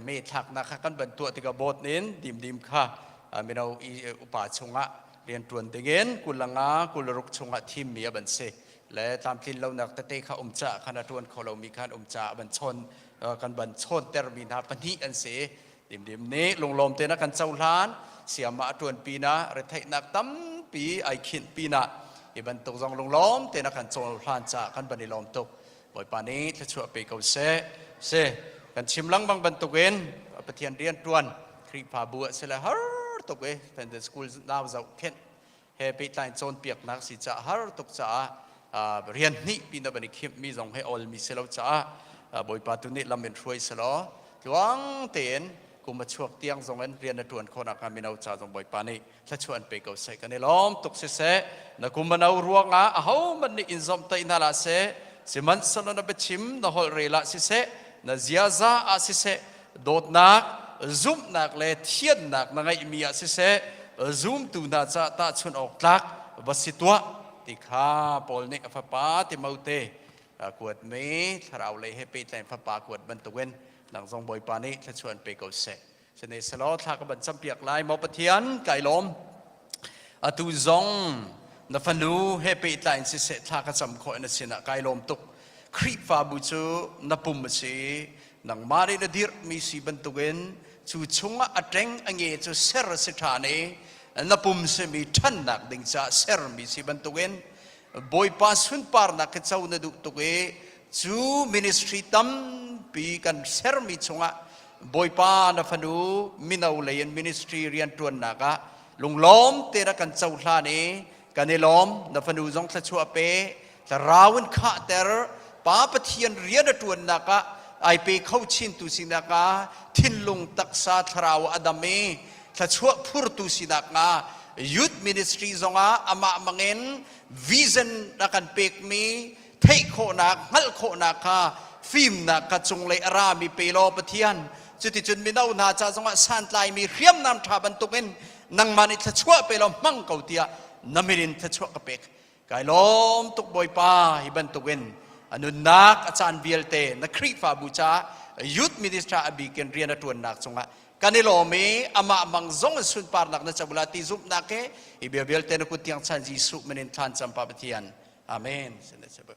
me thlak nak kha kan ban tuah tikah bot nin dim dim kha mino i upa chungah rian tuan dingin kulanga kulruk chungah thim mi a ban si le tlamtlin lonak tete kha um ca khan a ṭuan kho lomi khan um ca ban chawn kan ban chawnter mi hna pahnih an si. Dimdim nih lunglawm te na kan cohlan siama a ṭuan pinah retheihnak tampi ai khinh pinah hi bantuk zong lunglawm te na kan cohlan ca kan ban i lawm tuk. Bawipa nih thluachuah pe ko seh. Si kan chim lengmang bantukin Pathian rian ṭuan Khrihfabu ah sile har tuk i Sunday school nau zohkhenh he pehtlai cawnpiaknak si caah har tuk caah rian hnih pin a van i khimhmi zong he olmi si lo caah Bawipa tu nih lam in hruai selaw tluang tein kum a chuak tiang zong in rian na ṭuan khawhnak hnga mino ca zong Bawipa nih thluachuah an pe ko seh. Kan i lawm tuk siseh na kum a no ruangah ahohmanh nih in zawmhtaih hna hlah seh. Sihmanhsehlaw na biachim na holh rel ah siseh na ziaza ah siseh dawtnak zumhnak le thiannak na ngeihmi ah siseh zumtu hna caah tahchunh awk tlak va si tuah ti kha Paul nih a fapa Timote kuatmi thlarau lei he pehtlain fapa kuat bantukin nang zong Bawipa nih thluachuah pe ko seh. Sine selaw thla ka ban campiak lai maw Pathian kai lawm. Atu zong na fanu he pehtlai in siseh thla ka cam khawh na sinah kai lawm tuk. Khrihfabu cu na pum a si. Nangmah nih na dirhmi si bantukin cu chungah a ṭeng a nge cu ser a si ṭhan i na pum simi ṭhannak ding caah sermi si bantukin Bawipa sunparnak khi co na duh tuk i cu ministry tampi kan sermi chungah Bawipa na fanu mino lei in ministry rianṭuannak ah lunglawm te rak kan cohlan i kan i lawm. Na fanu zong thluachuah pe thlarau in khahter. Pa Pathian rian a ṭuannak ah ai pe kho chintu sinak ah thinlung taksa thlarau a dam i thluachuah phurtu sinak nga youth ministry zongah amah mangin vision a kan pekmi theih khawhnak hngalh khawhnak kha fimnak kha cunglei a rami pe law Pathian cuticun mino hna ca zongah santlaimi hriamnam ṭha bantukin nangmah nih thluachuah pe law hmang ko tiah na min in thluachuah ka pek. Kai lawm tuk Bawipa. Hi bantukin a nunnak a caan vialte na Khrihfabu caah youth minister a bikin rian a ṭuannak cungah kan i lawm i amah mang zong in sunparnak na co la ti zumhnak he hi bia vialte na kut tiang chan Jesuh min in thlan cam pa Pathian. Amen. Amen.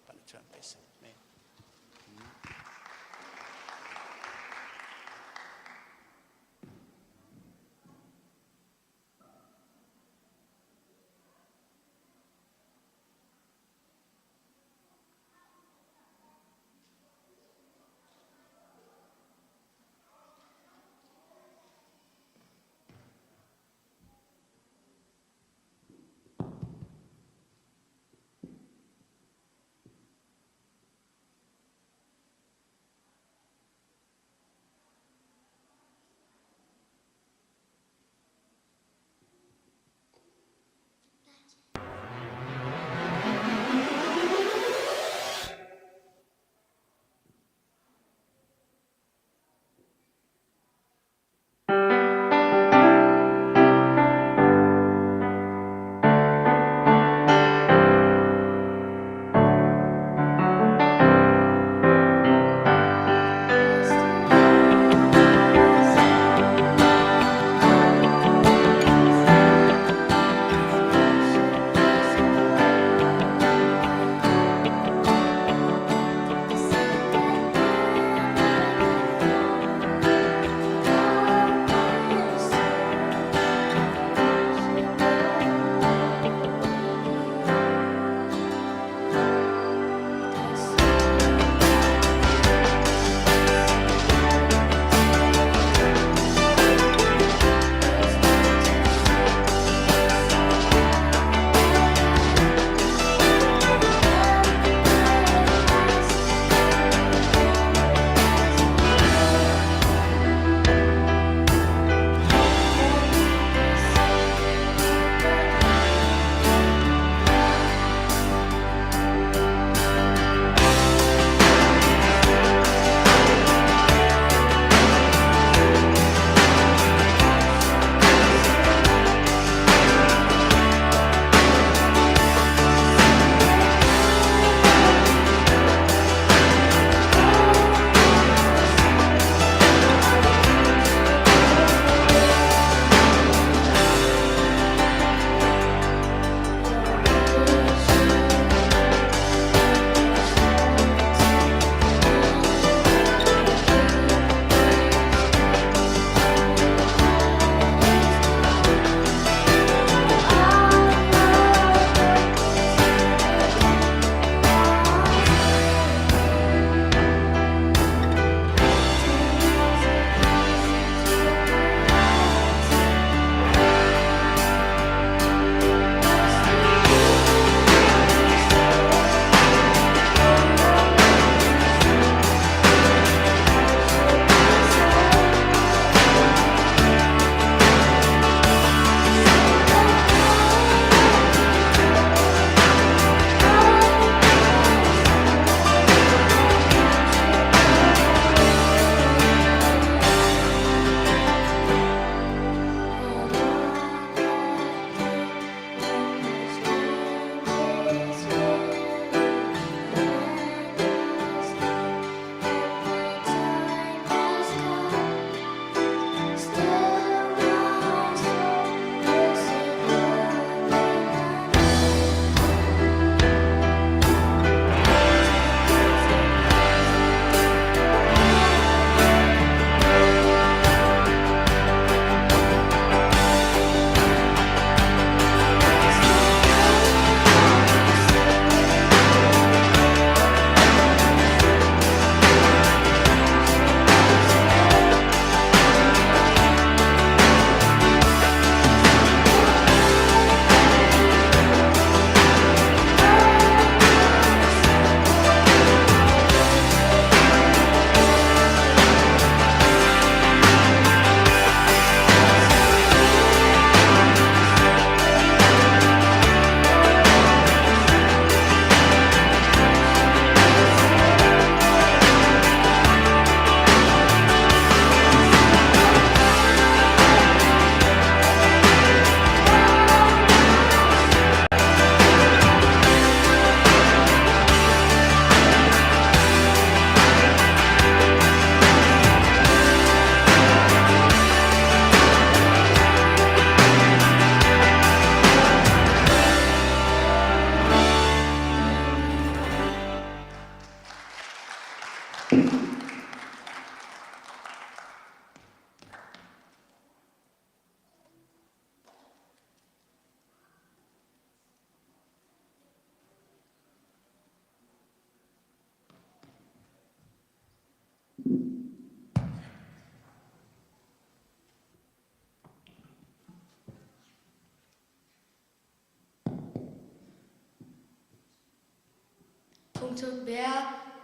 Phungchuk bia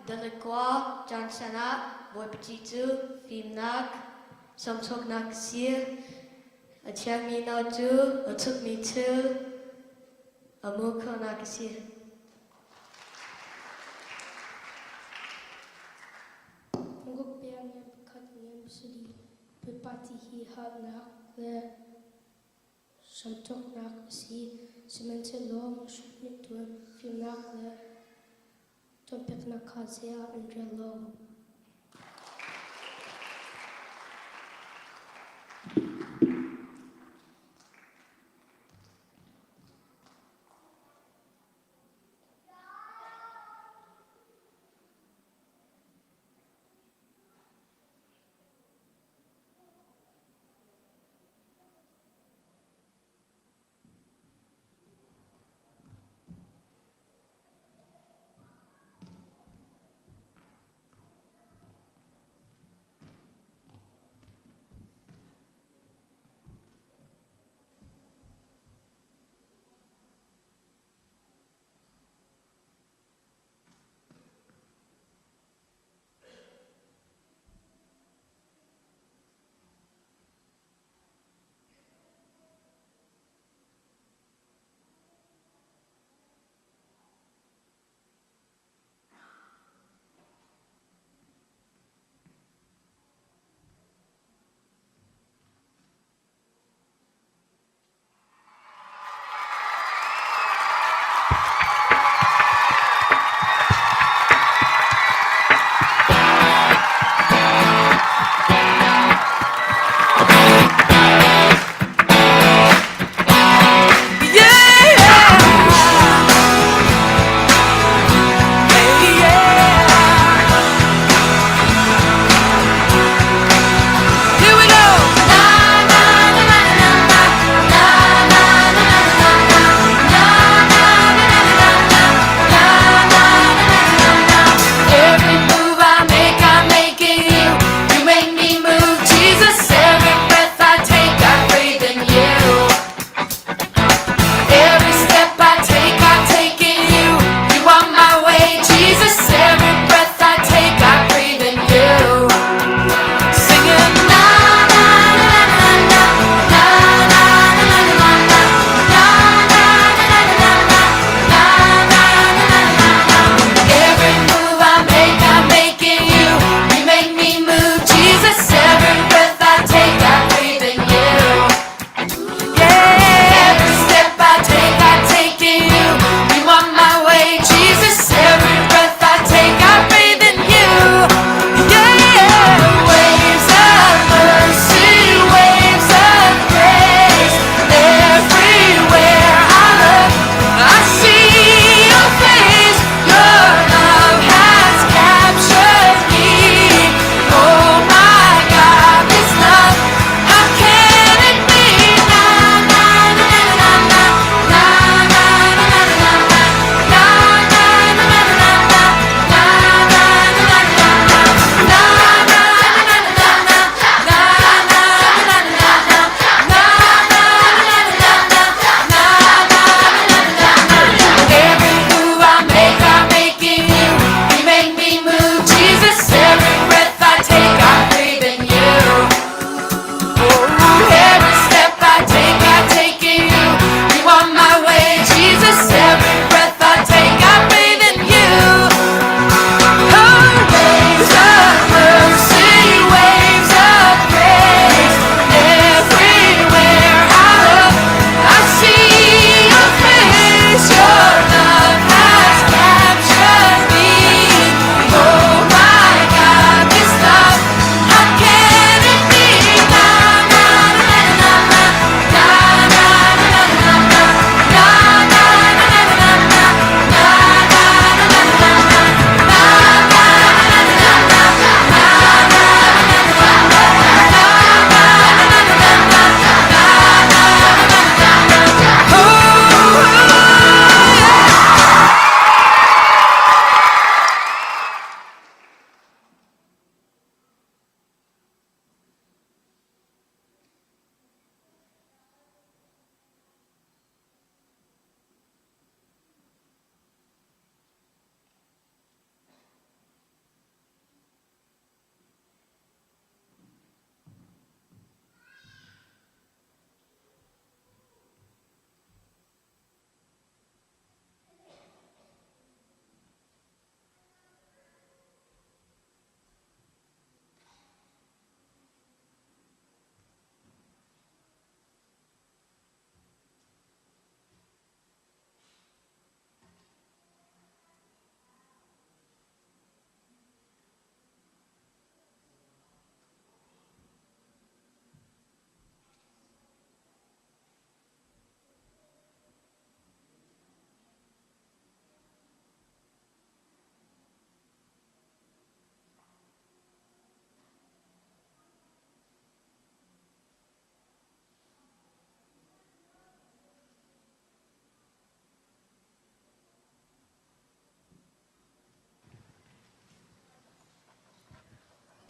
Dalekua Johnson ah Bawipa ṭih cu fimnak sawmsawknak a si. A thiammi nawl cu a thukmi thil a hmuh khawhnak a si. Phunguk bia ngan pakhat ngan pasarih Bawipa ti hi halnak le hramthawknak a si. Sihmanhsehlaw mihrut nih cun fimnak le cawnpiaknak kha zei ah an rel lo.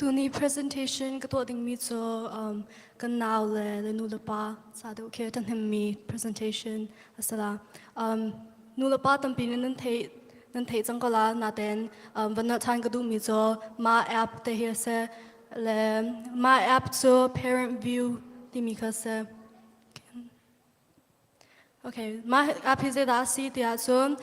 Tuni presentation ka tuah dingmi cu um, kan nau le le nu le pa ca deuh khi ṭhahnemmi presentation a si la. Um, nu le pa tampi nih nan theih nan theih cang ko la natein um, van nolh ṭhan ka duhmi cu mah app te hi a si le mah app cu Parent View timi kha a si. Okay, mah app hi zeidah a si tiah cun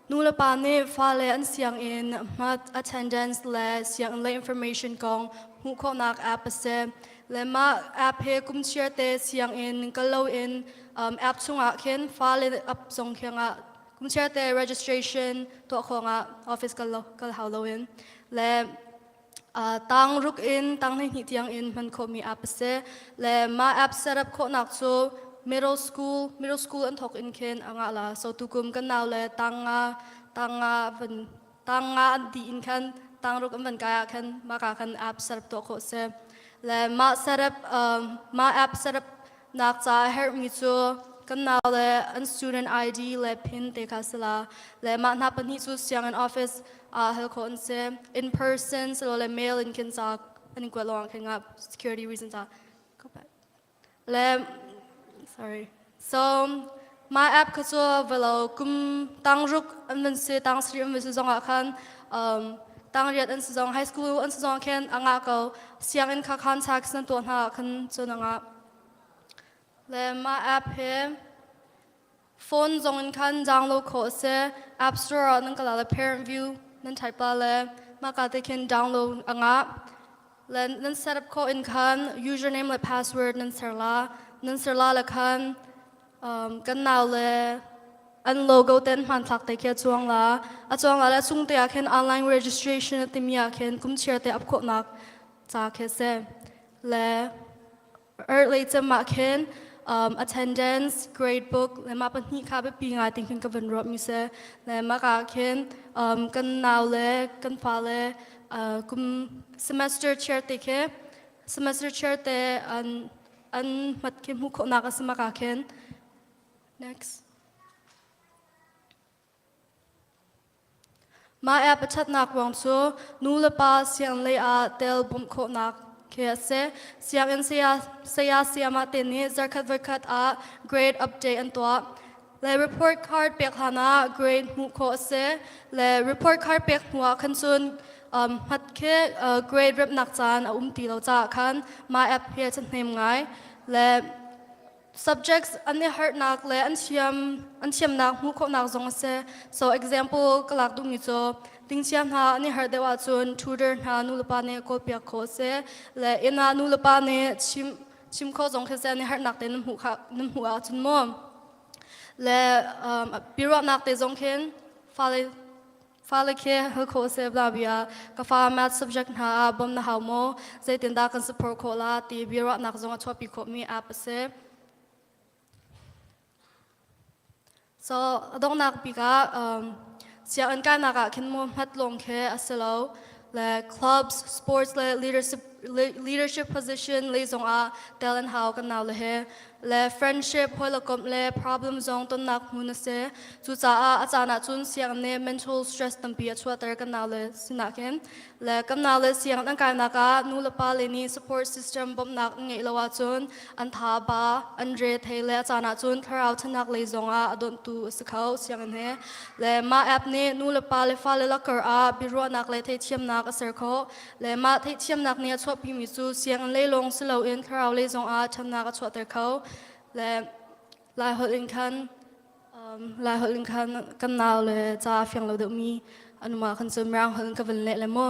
nu le pa nih fale an sianginn hmat attendance le sianginn lei information kong hmuh khawhnak app a si. Le mah app hi kum chiar te sianginn kal loin um, app chungah khin fale app zong khiangah kum chiar te registration tuah khawngah office kal lo kal hau loin le tang ruk in tang hleihnih tiang in hman khawhmi app a si. Le mah app setup khawhnak cu middle school middle school an thawk in khin a ngah la. So tukum kan nau le tang nga tang nga van tang nga an dih in khan tang ruk an van kai ah khan mah ka khan app setup tuah khawh si. Le mah setup um, mah app setup nak ca a herhmi cu kan nau le an student ID le PIN te kha si la. Le mah hna pahnih cu sianginn office ah hal khawh an si. In person silole mail in khin ca an in kuat lawng khin nga security reasons ah go back. Le sorry. So my app kha cu velo kum tangruk an van si tang sri an van si zong ah khan um, tang riat an si zong high school an si zong khin a ngah ko sianginn kha contacts nan tuah hna khan cun a ngah. Le mah app hi phone zong in khan download khawh a si. App Store ah nan kal ah le Parent View nan type la le mah ka te khin download a ngah. Le nan set up khawh in khan username le password nan ser la. Nan ser la le khan um, kan nau le an logo ten hmanthlak te khi a cuang la. A cuang la le chung te ah khin online registration a timi ah khin kum chiar te up khawhnak ca khi a si. Le Early cem ah khin um, attendance, grade book le mah pahnih kha biapi ngai ting khin ka van ruah mi si. Le mah ka khin um, kan nau le kan fa le uh, kum semester chair te khi semester chair te an an hmat khi hmuh khawhnak a si mah ka khin. Next. Mah app a ṭhatnak ruang cu nu le pa sianginn lei ah tel bawmh khawhnak khi a si. Sianginn saya, saya sayamah te nih zarkhat voikhat ah grade update an tuah. Le report card pek hlan ah grade hmuh khawh a si. Le report card pek hnu ah khan cun um, hmat khi uh, grade remhnak caan a um ti lo caah khan mah app hi a ṭhahnem ngai. Le subjects an i harhnak le an thiam an thiamnak hmuh khawhnak zong a si. So example ka lak duhmi cu tingchia hna an i harh deuh ahcun tutor hna nulepa nih kawlpiak khawh a si. Le inn ah nulepa nih chim chim khawh zong khi si an i harhnak te nan hmuh kha nan hmuh ahcun mu. Le um, biaruahnak te zong khin fale Fale khi hal khawh a si bla bia ka fa math subject hna ah bawm na hau maw zeitindah kan support khawh la ti biaruahnak zong a chuahpi khawhmi app a si. So a donghnak bik ah um, sianginn kainak ah khin mu hmat lawng khi a si lo le clubs, sports le leadership leadership position lei zong ah tel an hau kan nau le he le friendship hawilekomh le problem zong tonnak hmun a si cucaah a caan ah cun sianginn nih mental stress tampi a chuahter kan nau le sinak hin le kan nau le sianginn an kainak ah nu le pa le nih support system bawmhnak an ngeih lo ahcun an tha ba an re thei le a caan ah cun thlarau ṭhanak lei zong ah a donhtu a si kho sianginn he le mah app nih nu le pa le fale lakar ah biaruahnak le theithiamnak a ser khawh Le mah theihthiamnak nih a chuahpimi cu sianginn lei lawng si loin thlarau lei zongah ṭhatnak a chuahter kho. Le Laiholh in khan um, Laiholh in khan kan nau le ca a fiang lo deuhmi an um ah khan cun Mirang holh in ka van leh le mu.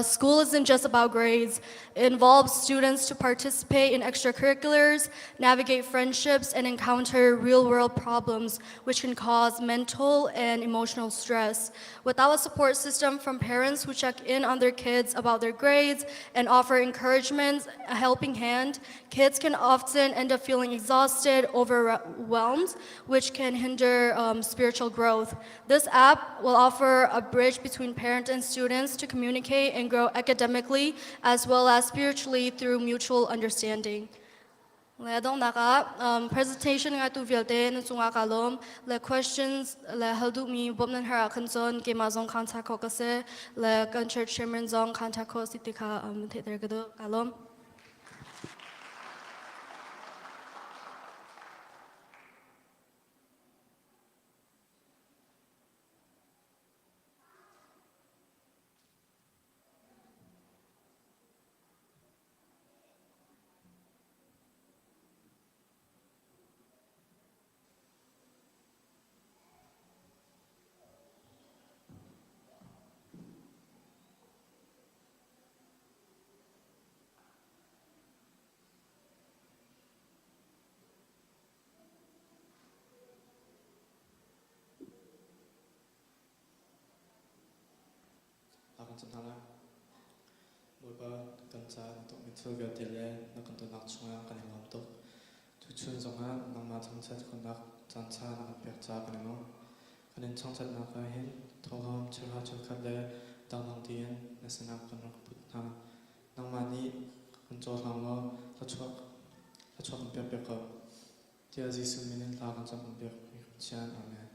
School isn't just about grades. It involves students to participate in extracurriculars, navigate friendships, and encounter real-world problems, which can cause mental and emotional stress. Without a support system from parents who check in on their kids about their grades and offer encouragement, a helping hand, kids can often end up feeling exhausted, overwhelmed, which can hinder um, spiritual growth. This app will offer a bridge between parents and students to communicate and grow academically as well as spiritually through mutual understanding. Le donghnak ah um, presentation ngaitu vialte nan cungah ka lawm. Le questions le hal duhmi bawmh nan har ah khan cun keimah zong contact khawh ka si. Le kan church chairman zong contact khawh si ti kha um, theihter ka duh. Ka lawm. A kan cam hna lai. Bawipa, kan caah na tuahmi thil vialte le na kan dawtnak chungah kan i lawm tuk. Tuchun zongah nangmah thangṭhat khawhnak caanṭha na kan pek caah kan i lawm. Kan in thangṭhatnak ah hin thawhlawm cheuhra cheukhat le dangdang tiin na sinah kan rak put hna. Nangmah nih kan cohlang law thluachuah thluachuah kan pek piak ko. Tiah Jesuh min in hla kan cam kan piak mi Pathian. Amen.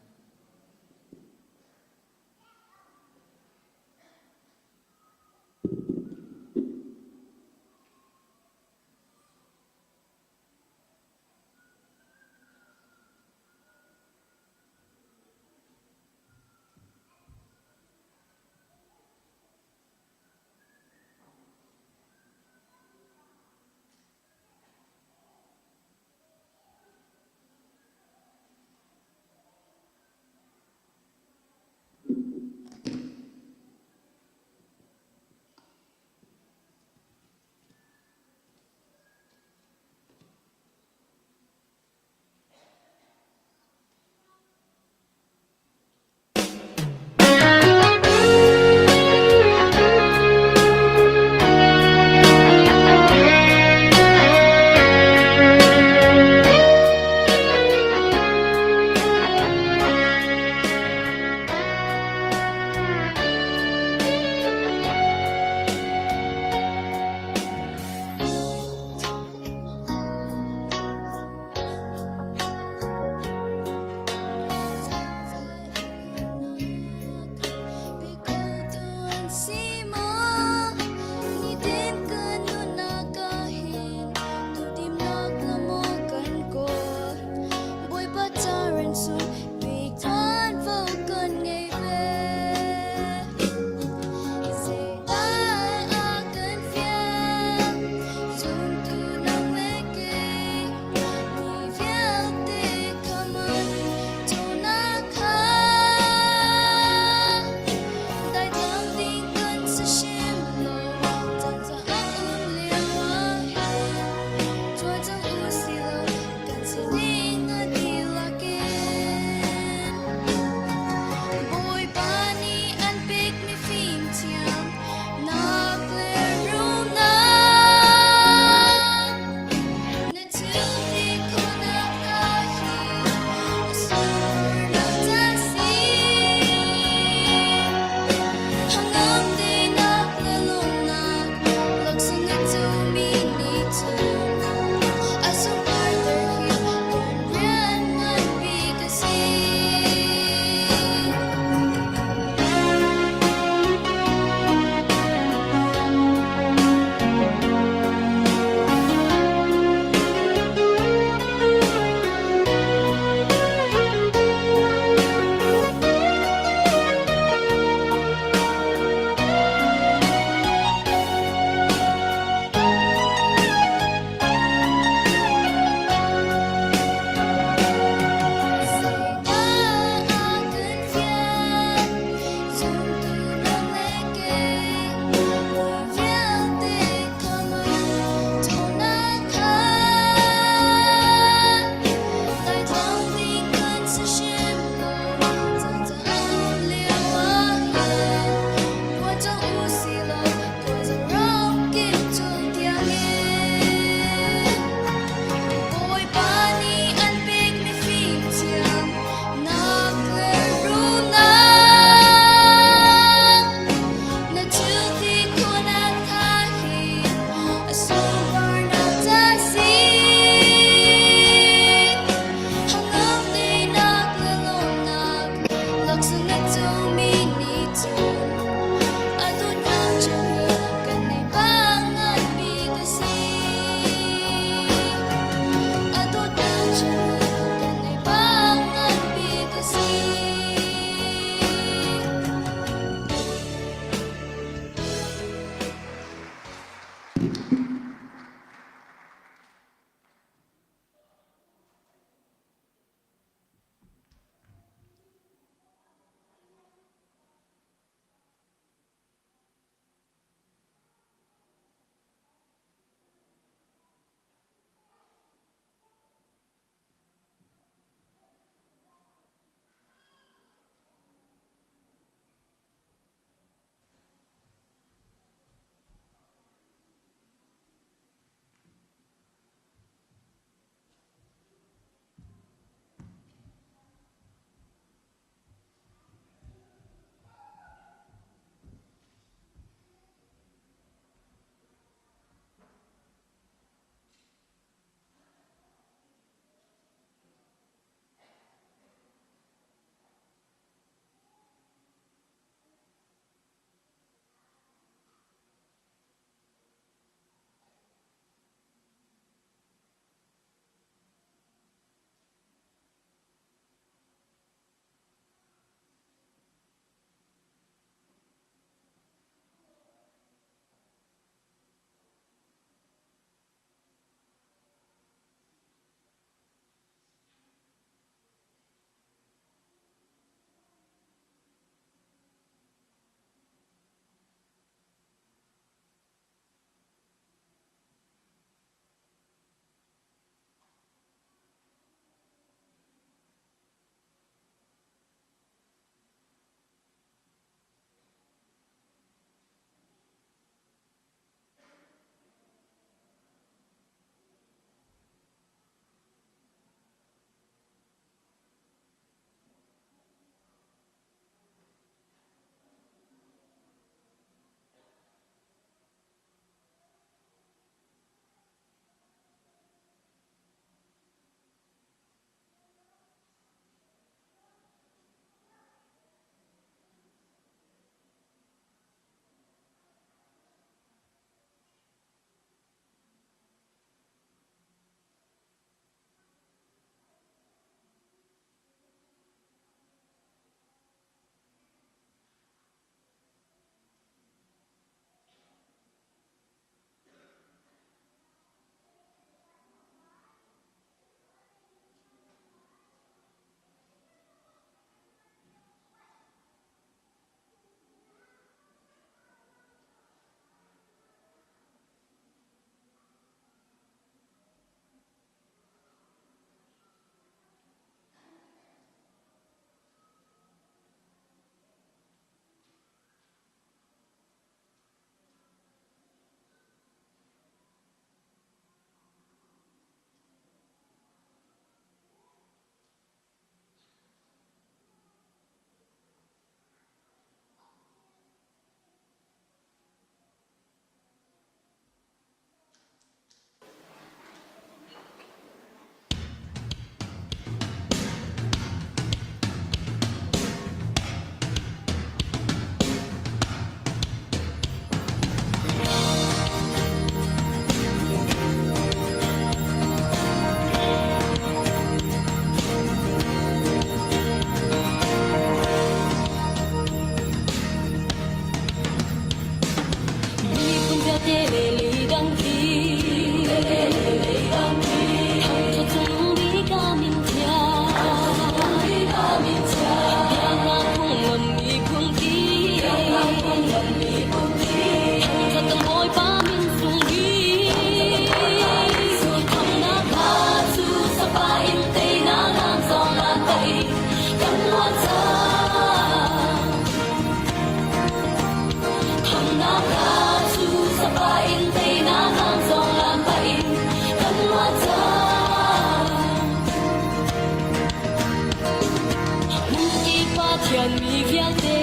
Pathian mi vialte.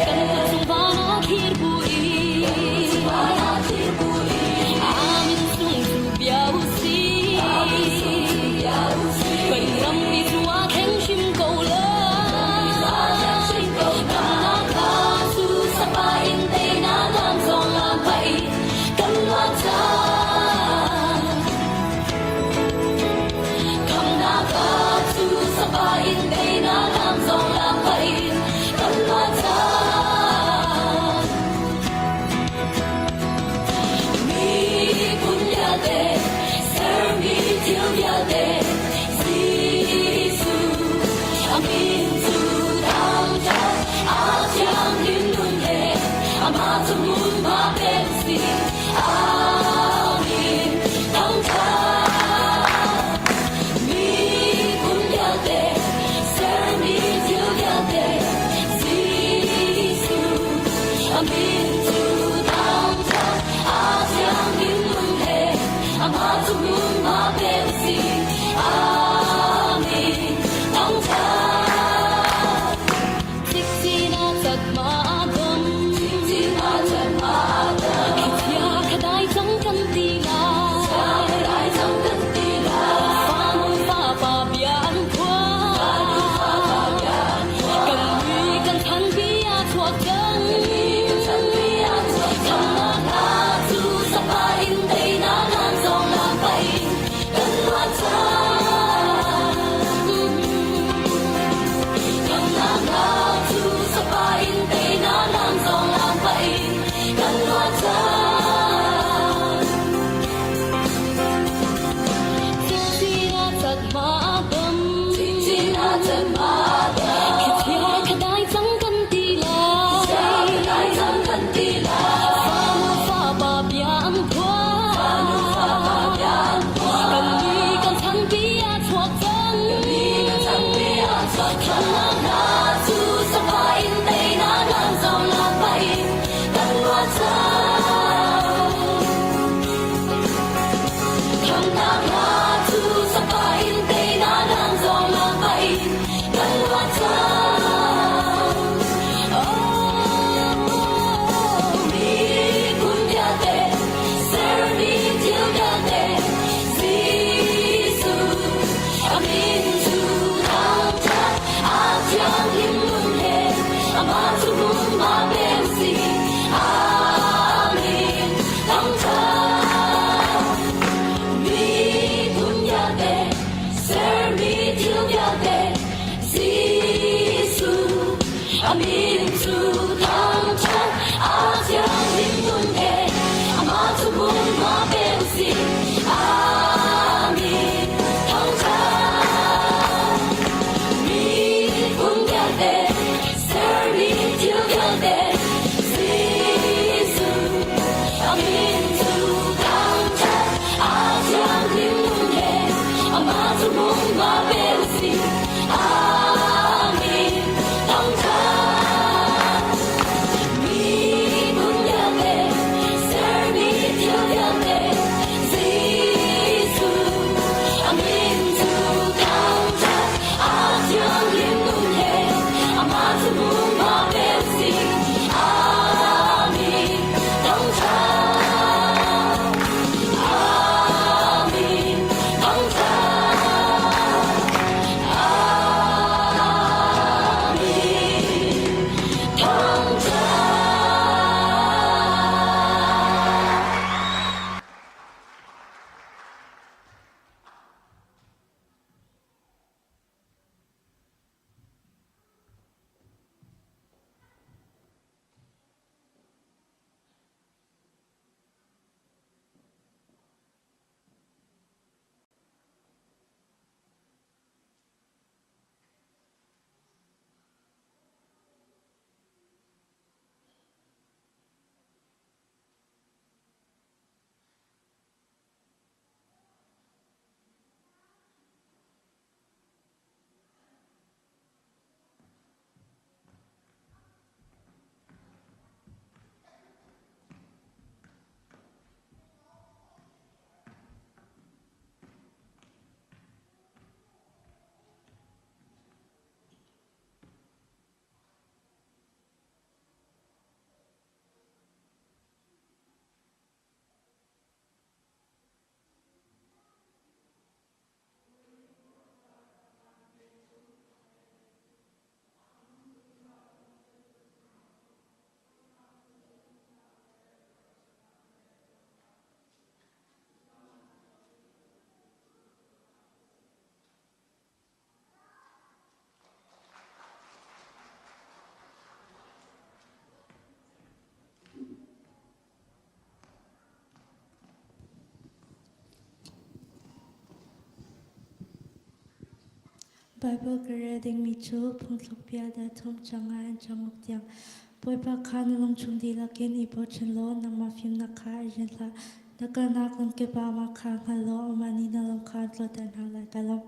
Kan kut cung van ah thir bu i. Amin sung cu bia u si. Kan rampi cu aa thleng hrim ko lai. Damnak kha cu sapa in teinak lam zong aa paih. Kan luat cang. Khamnak kha cu sapa in teinak. Baibal ka rel dingmi cu phungthluk bia dal thum cang ah an canguk tiang. Bawipa kha na lungchung dihlak in i bochan law nangmah fimnak kha i rian hlah. Na kalnak lamkip ah amah kha hngal law amah nih na lam kha an tlawter hna lai. Ka lawm.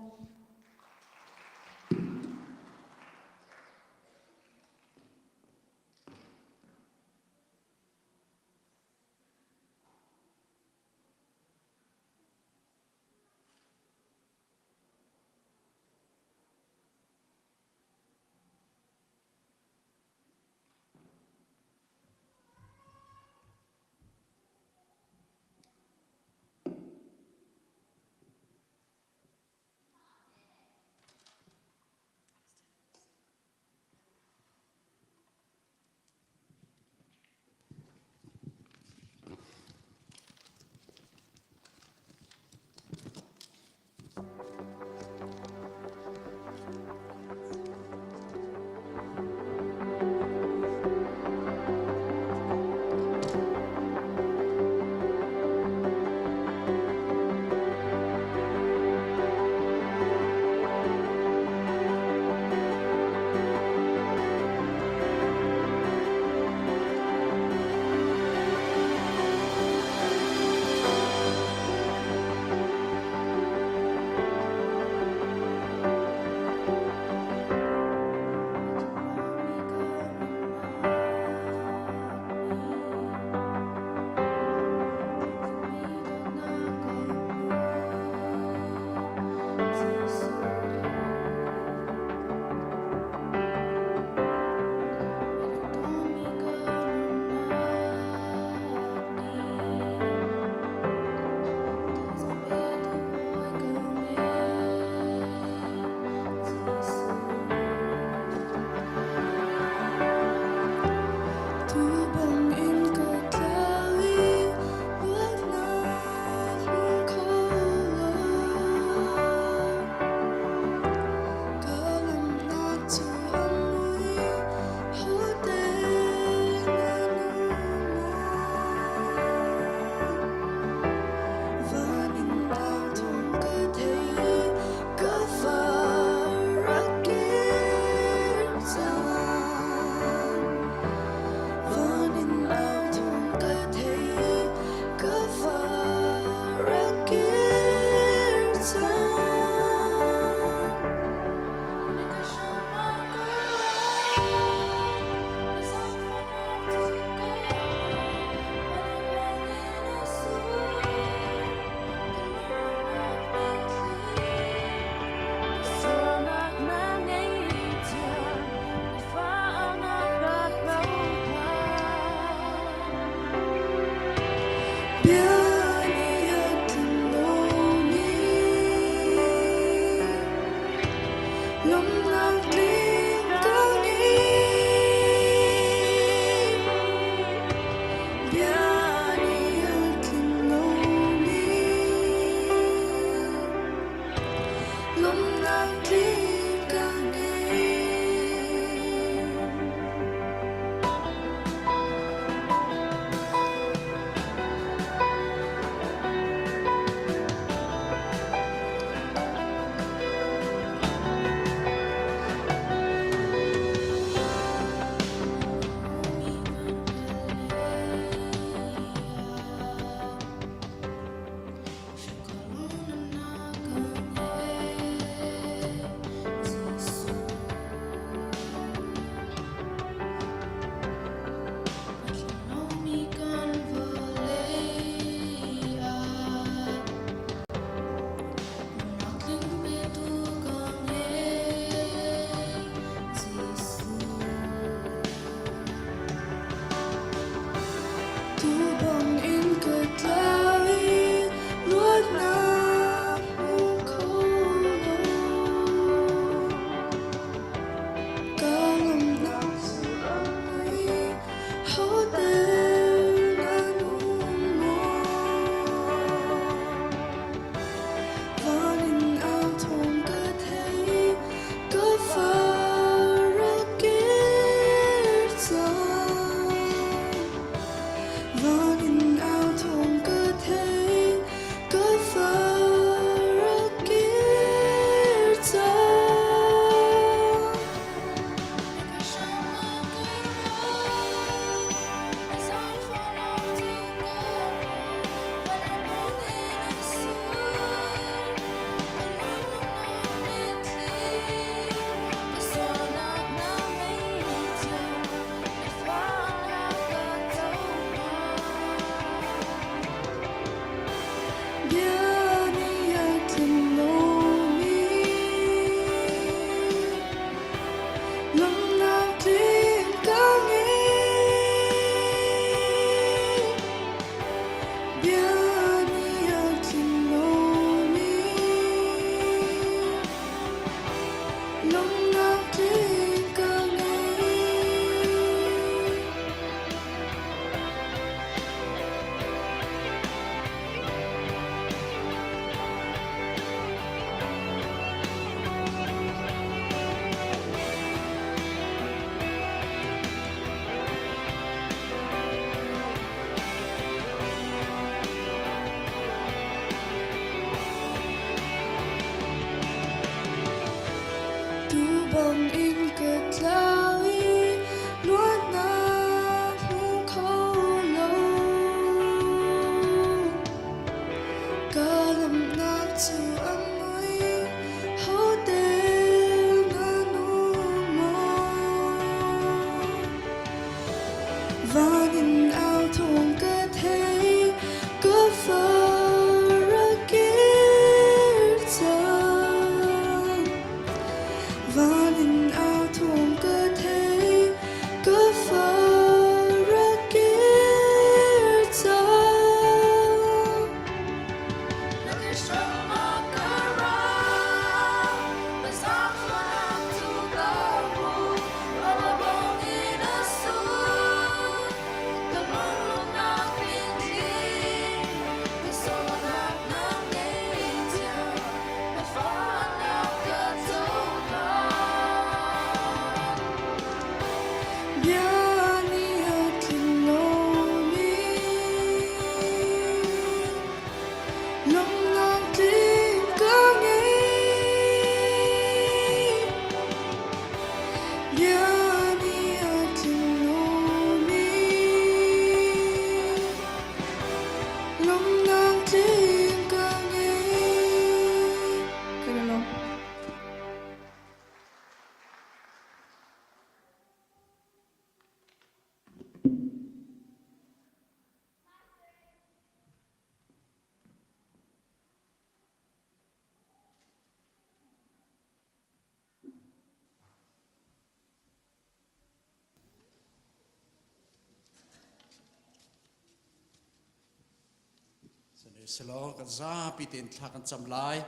Sihmanhsehlaw kan zapi tein thla kan cam lai,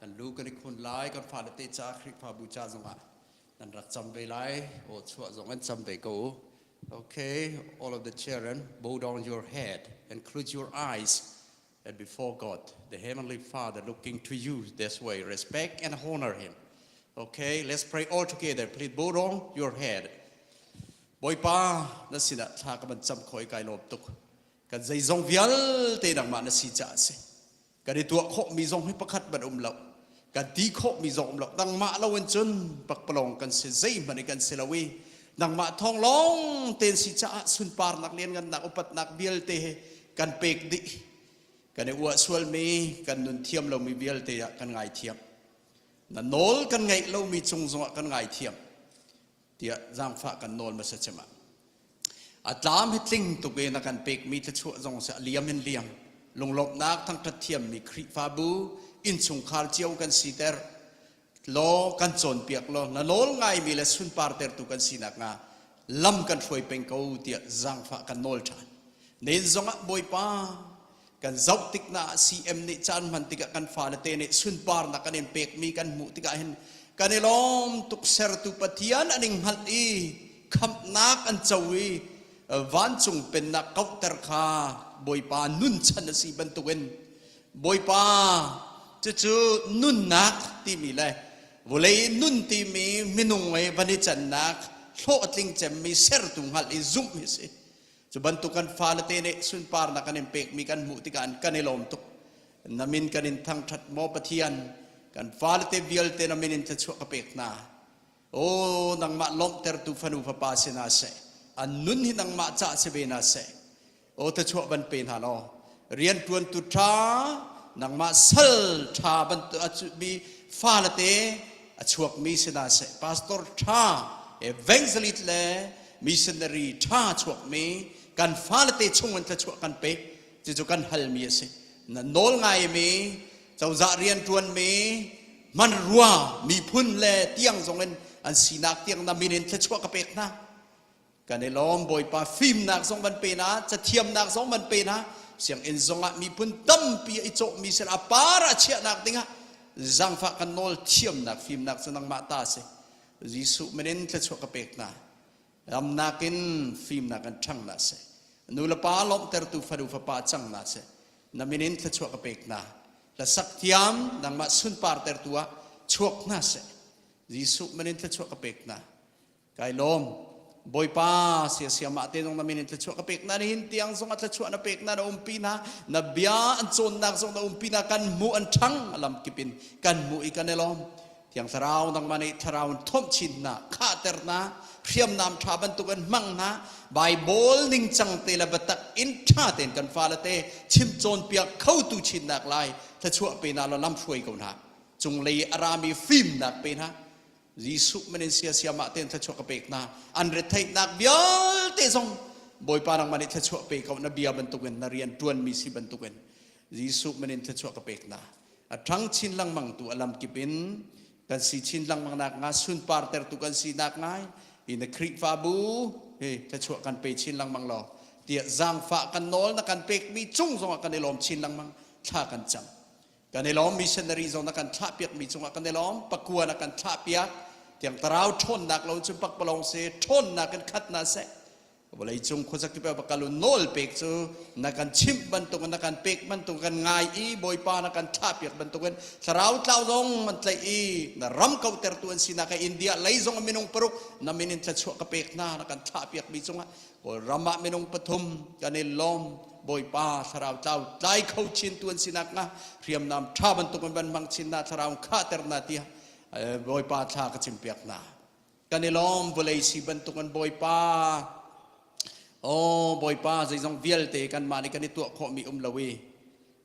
kan lu kan i khun lai, kan fale te ca Khrihfabu ca zongah nan rak cam ve lai, aw chuah zong an cam ve ko u. Okay, all of the children, bow down your head and close your eyes and before God, the Heavenly Father looking to you this way, respect and honor Him. Okay, let's pray all together. Please bow down your head. Bawipa, na sinah thla ka van cam khoi kai lawm tuk. Kan zeizong vialte nangmah na si caah a si. Kan i tuah khawhmi zong hi pakhat ban um lo. Kan ti khawhmi zong um lo. Nangmah lo in cun pakpalawng kan si zeihmanh i kan si lo i nangmah thawng lawng tein si caah sunparnak lianngannak upatnak vialte he kan pek dih. Kan i uah sualmi, kan nun thiam lomi vialte ah kan ngaithiam. Na nawl kan ngaih lomi cung zongah kan ngaithiam. Tiah zaangfah kan nawl hmasa cem ah. A tlam hi tling tuk i na kan pekmi thluachuah zong si a liam in liam. Lunglawmhnak thangṭhat thiammi Khrihfabu innchungkhar cio kan siter. Law kan cawnpiak law na nawl ngaimi le sunpartertu kan sinak hnga lam kan hruai peng ko tiah zaangfah kan nawl ṭhan. Nen zongah Bawipa kan zoh tik na ah CM nih caan hman tikah kan fale te nih sunparnak kan in pekmi kan hmuh tikah hin kan i lawm tuk sertu Pathian an in hngalh i khamhnak an co i vancung pennak kauhter kha Bawipa nunchan a si bantukin Bawipa cucu nunnak timi le vawlei nun timi minung i van i cannak hlawhtling cemmi sertu hngalh i zumh hi si. Cu bantuk kan fale te nih sunparnak kan in pekmi kan hmuh tikah kan i lawm tuk. Na min kan in thangṭhat maw Pathian, kan fale te vialte na min in thluachuah ka pek hna. Aw nangmah lawmhtertu fanu fapa si hna seh. An nun hi nangmah cah si ve hna seh. Aw thluachuah van pe hna law rianṭuantu ṭha nangmah sal ṭha bantuk mi fale te a chuakmi si hna seh. Pastor ṭha evangelist le missionary ṭha chuakmi kan fale te chung in thluachuah kan pek cucu kan halmi a si. Na nawl ngaimi cozah rianṭuanmi hmanrua miphun le tiang zong in an sinak tiang na min in thluachuah ka pek hna. Kan i lawm Bawipa fimnak zong van pe na cathiamnak zong van pe na sianginn zongah miphun tampi i cawhmi sin a par a chiahnak dingah zangfah kan nawl thiamnak fimnak cu nangmah ta si Jesuh min in thluachuah ka pek hna ramnak in fimnak an ṭhang na si nu le pa lawmhtertu fanu fapa cang na si na min in thluachuah ka pek hna hlasak thiam nangmah sunpartertu ah chuak hna seh Jesuh min in thluachuah ka pek hna Kai lawm. Bawipa siasia mah te zong na min in thluachuah ka pek na nihin tiang zong a thluachuah na pek na na umpi na na bia an cawnnak zong na umpi na kan hmuh an ṭhang a lam kip in kan hmuh i kan i lawm Thiang Thlarau nangmah nih thlarau in thomh chin na khahter na hriamnam ṭha bantuk in hmang na Bible ningcang te le biatak in ṭha tein kan fale te chim cawnpiak khotu chinnak lai thluachuah pe na law lam hruai ko hna cunglei a rami fimnak pe hna Jesuh min in siasia mah tein thluachuah ka pek hna. An retheihnak vialte zong Bawipa nangmah nih thluachuah pe ko na bia bantukin na rian ṭuanmi si bantukin Jesuh min in thluachuah ka pek hna. A ṭhang chin lengmang tu a lamkip in kan si chin lengmang nak nga sunpar tertu kan si nak ngai hi na Khrihfabu hi thluachuah kan pe chin lengmang law tiah zaangfah kan nawl na kan pekmi cung zongah kan i lawm chin lengmang thla kan cam. Kan i lawm missionary zong na kan thlahpiakmi cungah kan i lawm pakua na kan thlahpiak tiang tarau ṭhawnnak lo cun pakpalawng si ṭhawnnak in khat na seh vawlei cung khuazakip ah bakal nawl pek cu na kan chimh bantuk na kan pek bantuk kan ngai i bawipa na kan thlahpiak bantukin thlarau tlau zong an tlaih i na ram kautertu an sinak India lei zong minung paruk na min in thluachuah ka pek hna na kan thlahpiakmi cungah Kawlram ah minung pathum kan i lawm Bawipa thlarau tlau tlai kho chin tu an sinak hnga hriamnam ṭha bantuk in van hmang chin na thlarau khahter na tiah Bawipa thla ka chimpiak hna kan i lawm vawlei si bantuk an Bawipa Oh Bawipa zeizong vialte kanmah nih kan i tuah khawhmi um lo i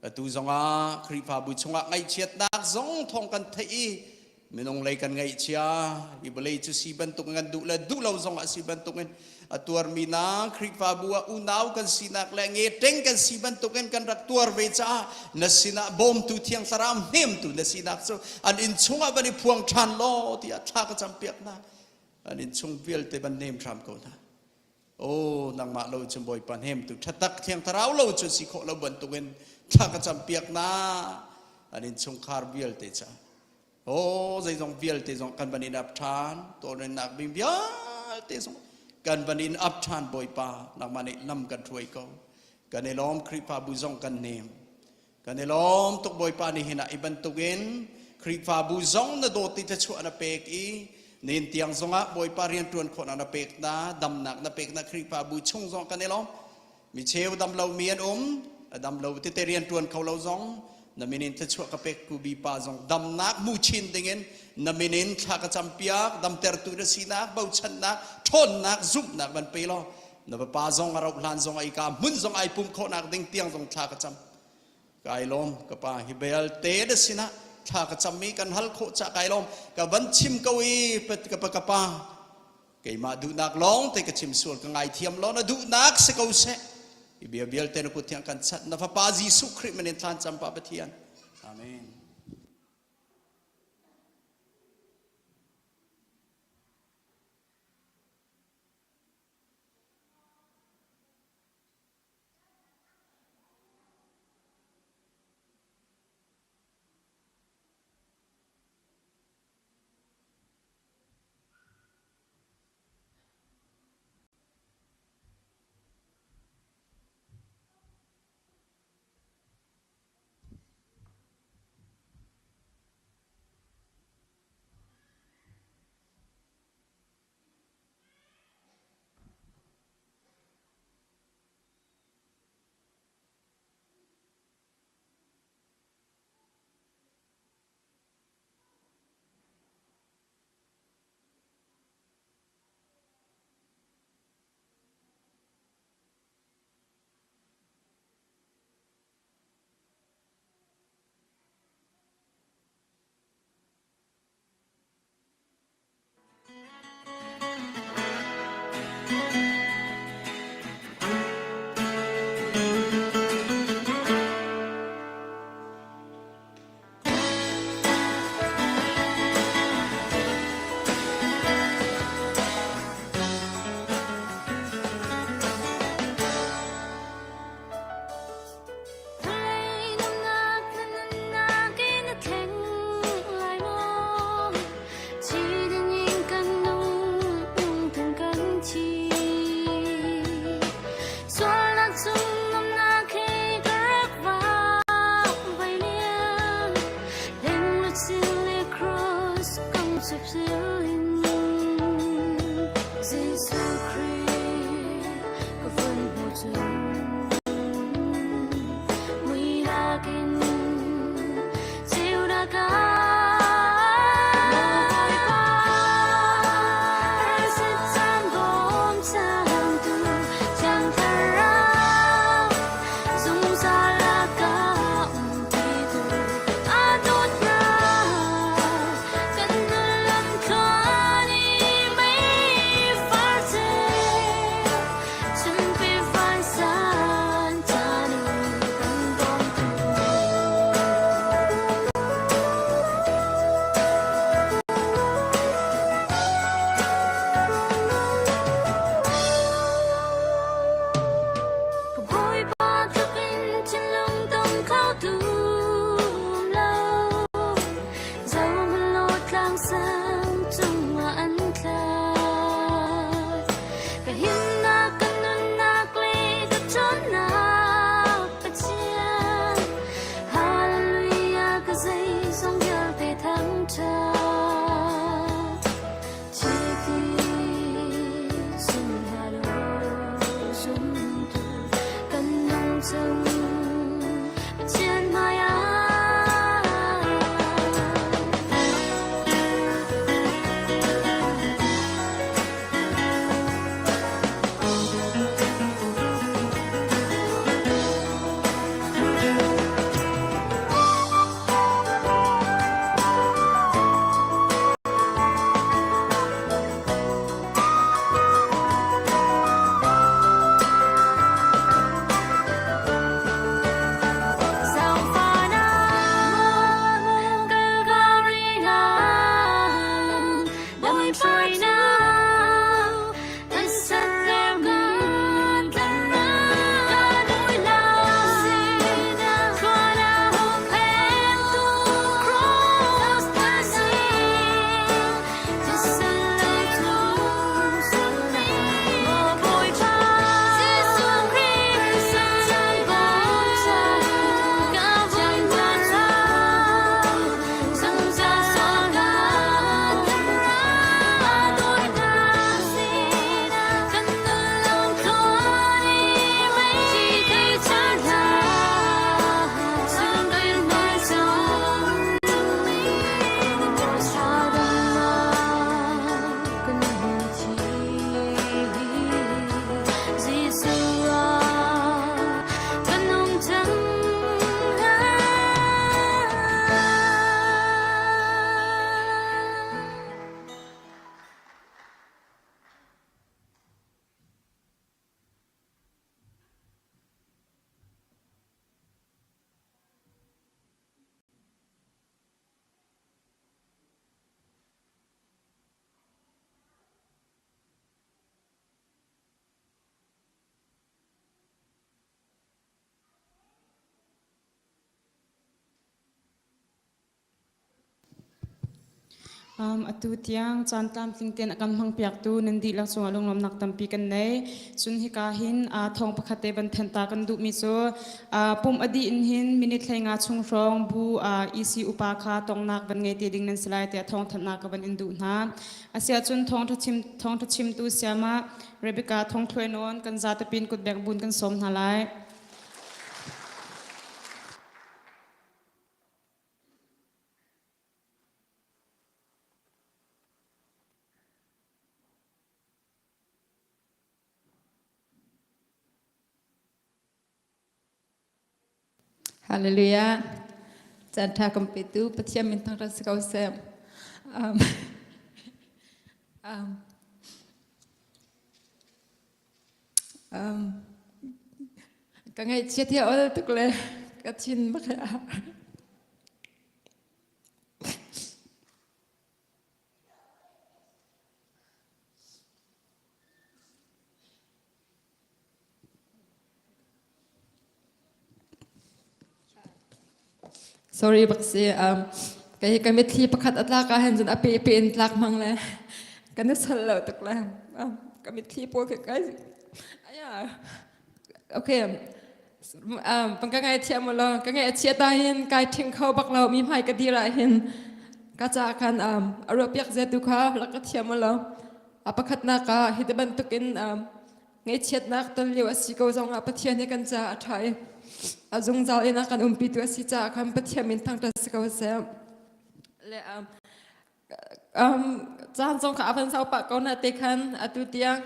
atu zongah Khrihfabu chungah ngaihchiatnak zong thawng kan theih i minung lei kan ngaihchia hi vawlei cu si bantuk kan duh le duh lo zong ah si bantuk in a tuarmi na Khrihfabu ah unau kan sinak le ngeteng kan si bantuk in kan rak tuar ve caah na sinah bawmtu thiang thlarau hnemtu na sinak cu an inn chungah van i phuang ṭhan law tiah thla ka campiak hna an inn chung vialte van hnem hram ko hna Aw nangmah lo cun Bawipa hnemtu ṭhatak thiang thlarau lo cun si khawh lo bantukin. Thla ka campiak na an innchungkhar vialte ca. Oh, zeizong vialte zong kan van in ap ṭhan, tawlrennak bing vialte zong kan van in ap ṭhan Bawipa, nangmah nih lam kan hruai ko. Kan i lawm Khrihfabu zong kan nem. Kan i lawm tuk Bawipa nih hin ah i bantukin Khrihfabu zong na dawt i thluachuah na pek i nin tiang zongah Bawipa rianṭuan khawhnak na pek na damnak na pek na Khrihfabu chung zong kan i lawm. Mi cheu dam lomi an um, a dam lo tete rianṭuan kho lo zong na min in thluachuah ka pek ku bi pa zong damnak mu chin dingin na min in thla ka campiak damtertu na sinak bochannak ṭhawnnak zumhnak van pe law na pa zong a rauh hlan zong ai ka hmun zong ai pum khawhnak ding tiang zong thla ka cam kai lawm ka pa hi belte na sinah thla ka cam mi kan hal khawh ca kai lawm ka van chim ko i ka pa ka pa keimah duhnak lawng te ka chim sual ka ngaithiam law na duhnak si ko seh i bia vialte na kut thiang kan chat na fapa Jesuh Khrih min in thlan cam pa Pathian amen. Kan nung cang Pathian hmai. Um, atu tiang caan tlamtling tein a kan hmangpiaktu nan dihlak cungah lunglawmnak tampi kan nei. Cun hika hin uh, thawng pakhat te van thanh ta kan duhmi cu uh, pum a dih in hin minute 15 chung hrawng bu uh, EC upa kha tongnak van ngei te ding nan si lai tiah thawng thanhnak ka van in duh hna. Asiahcun thawngtha chim thawngtha chimtu siama Rebecca Thong Thluai Nawn kan zatapin kutbek bun kan sawm hna lai. Hallelujah. Caan ṭha kan petu Pathian min thangṭhat si ko seh. Um, um, um, ka ngaihchiat hi a ol tuk le ka thin bak a Sorry bak si um, kei ka mitthli pakhat a tlak ah hin cun a pe pe in tlak hmang le kan i sal lo tuk le um, ka mitthli pawl khi kai aya okay um, pang ka ngai thiam lo ka ngai a chia ta hin kai thing kho bak lo mi hmai ka dir ah hin ka ca khan um, a ruah piak ze tu kha rak ka thiam lo A pakhatnak ah hi bantuk in ngaihchiatnak ton lio a si ko zongah Pathian hi kan caah a ṭha i a zungzal in a kan umpitu a si caah khan Pathian min thangṭhat si ko seh. Le um, caan zong kha a van sau pah ko na te khan atu tiang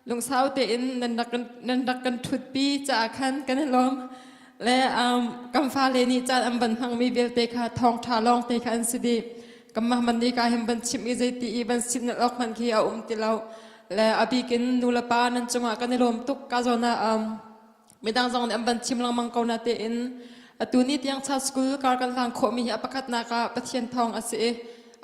lungsau tein nan rak nan rak kan ṭhutpi caah khan kan i lawm. Le um, kan fale nih caan an van hmangmi vialte kha thawngṭha lawng te kha an si dih. Kanmah man nih ka hin van chim i zeiti i van sim awk hmanh khi a um ti lo. Le a bik in nu le pa nan cungah kan i lawm tuk ka zawn ah um, midang zong nih an van chim lengmang ko na tein atu ni tiang child school kar kan hlang khawhmi hi a pakhatnak ah Pathian thawng a si i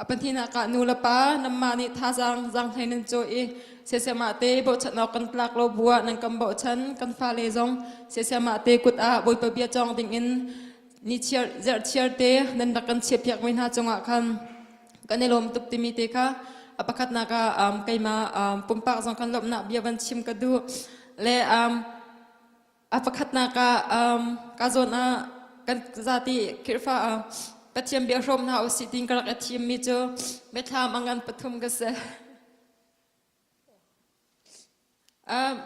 a pahnihnak ah nu le pa nanmah nih thazaang zaanghlei nan cawi i siasiamah te bochan awk kan tlak lo bu ah nan kan bochan kan fale zong siasiamah te kut ah Bawipa bia cawng ding in ni chiar zerh chiar te nan rak kan chiahpiakmi hna cungah khan kan i lawm tuk timi te kha a pakhatnak ah um, keimah um, pumpak zong kan lawmhnak bia van chim ka duh le um, a pakhatnak ah um, ka zawn ah kan zati Khirhfa ah Pathian bia hrawm hna usih tin ka rak i thimmi cu biathlam a ngan pathum ka si.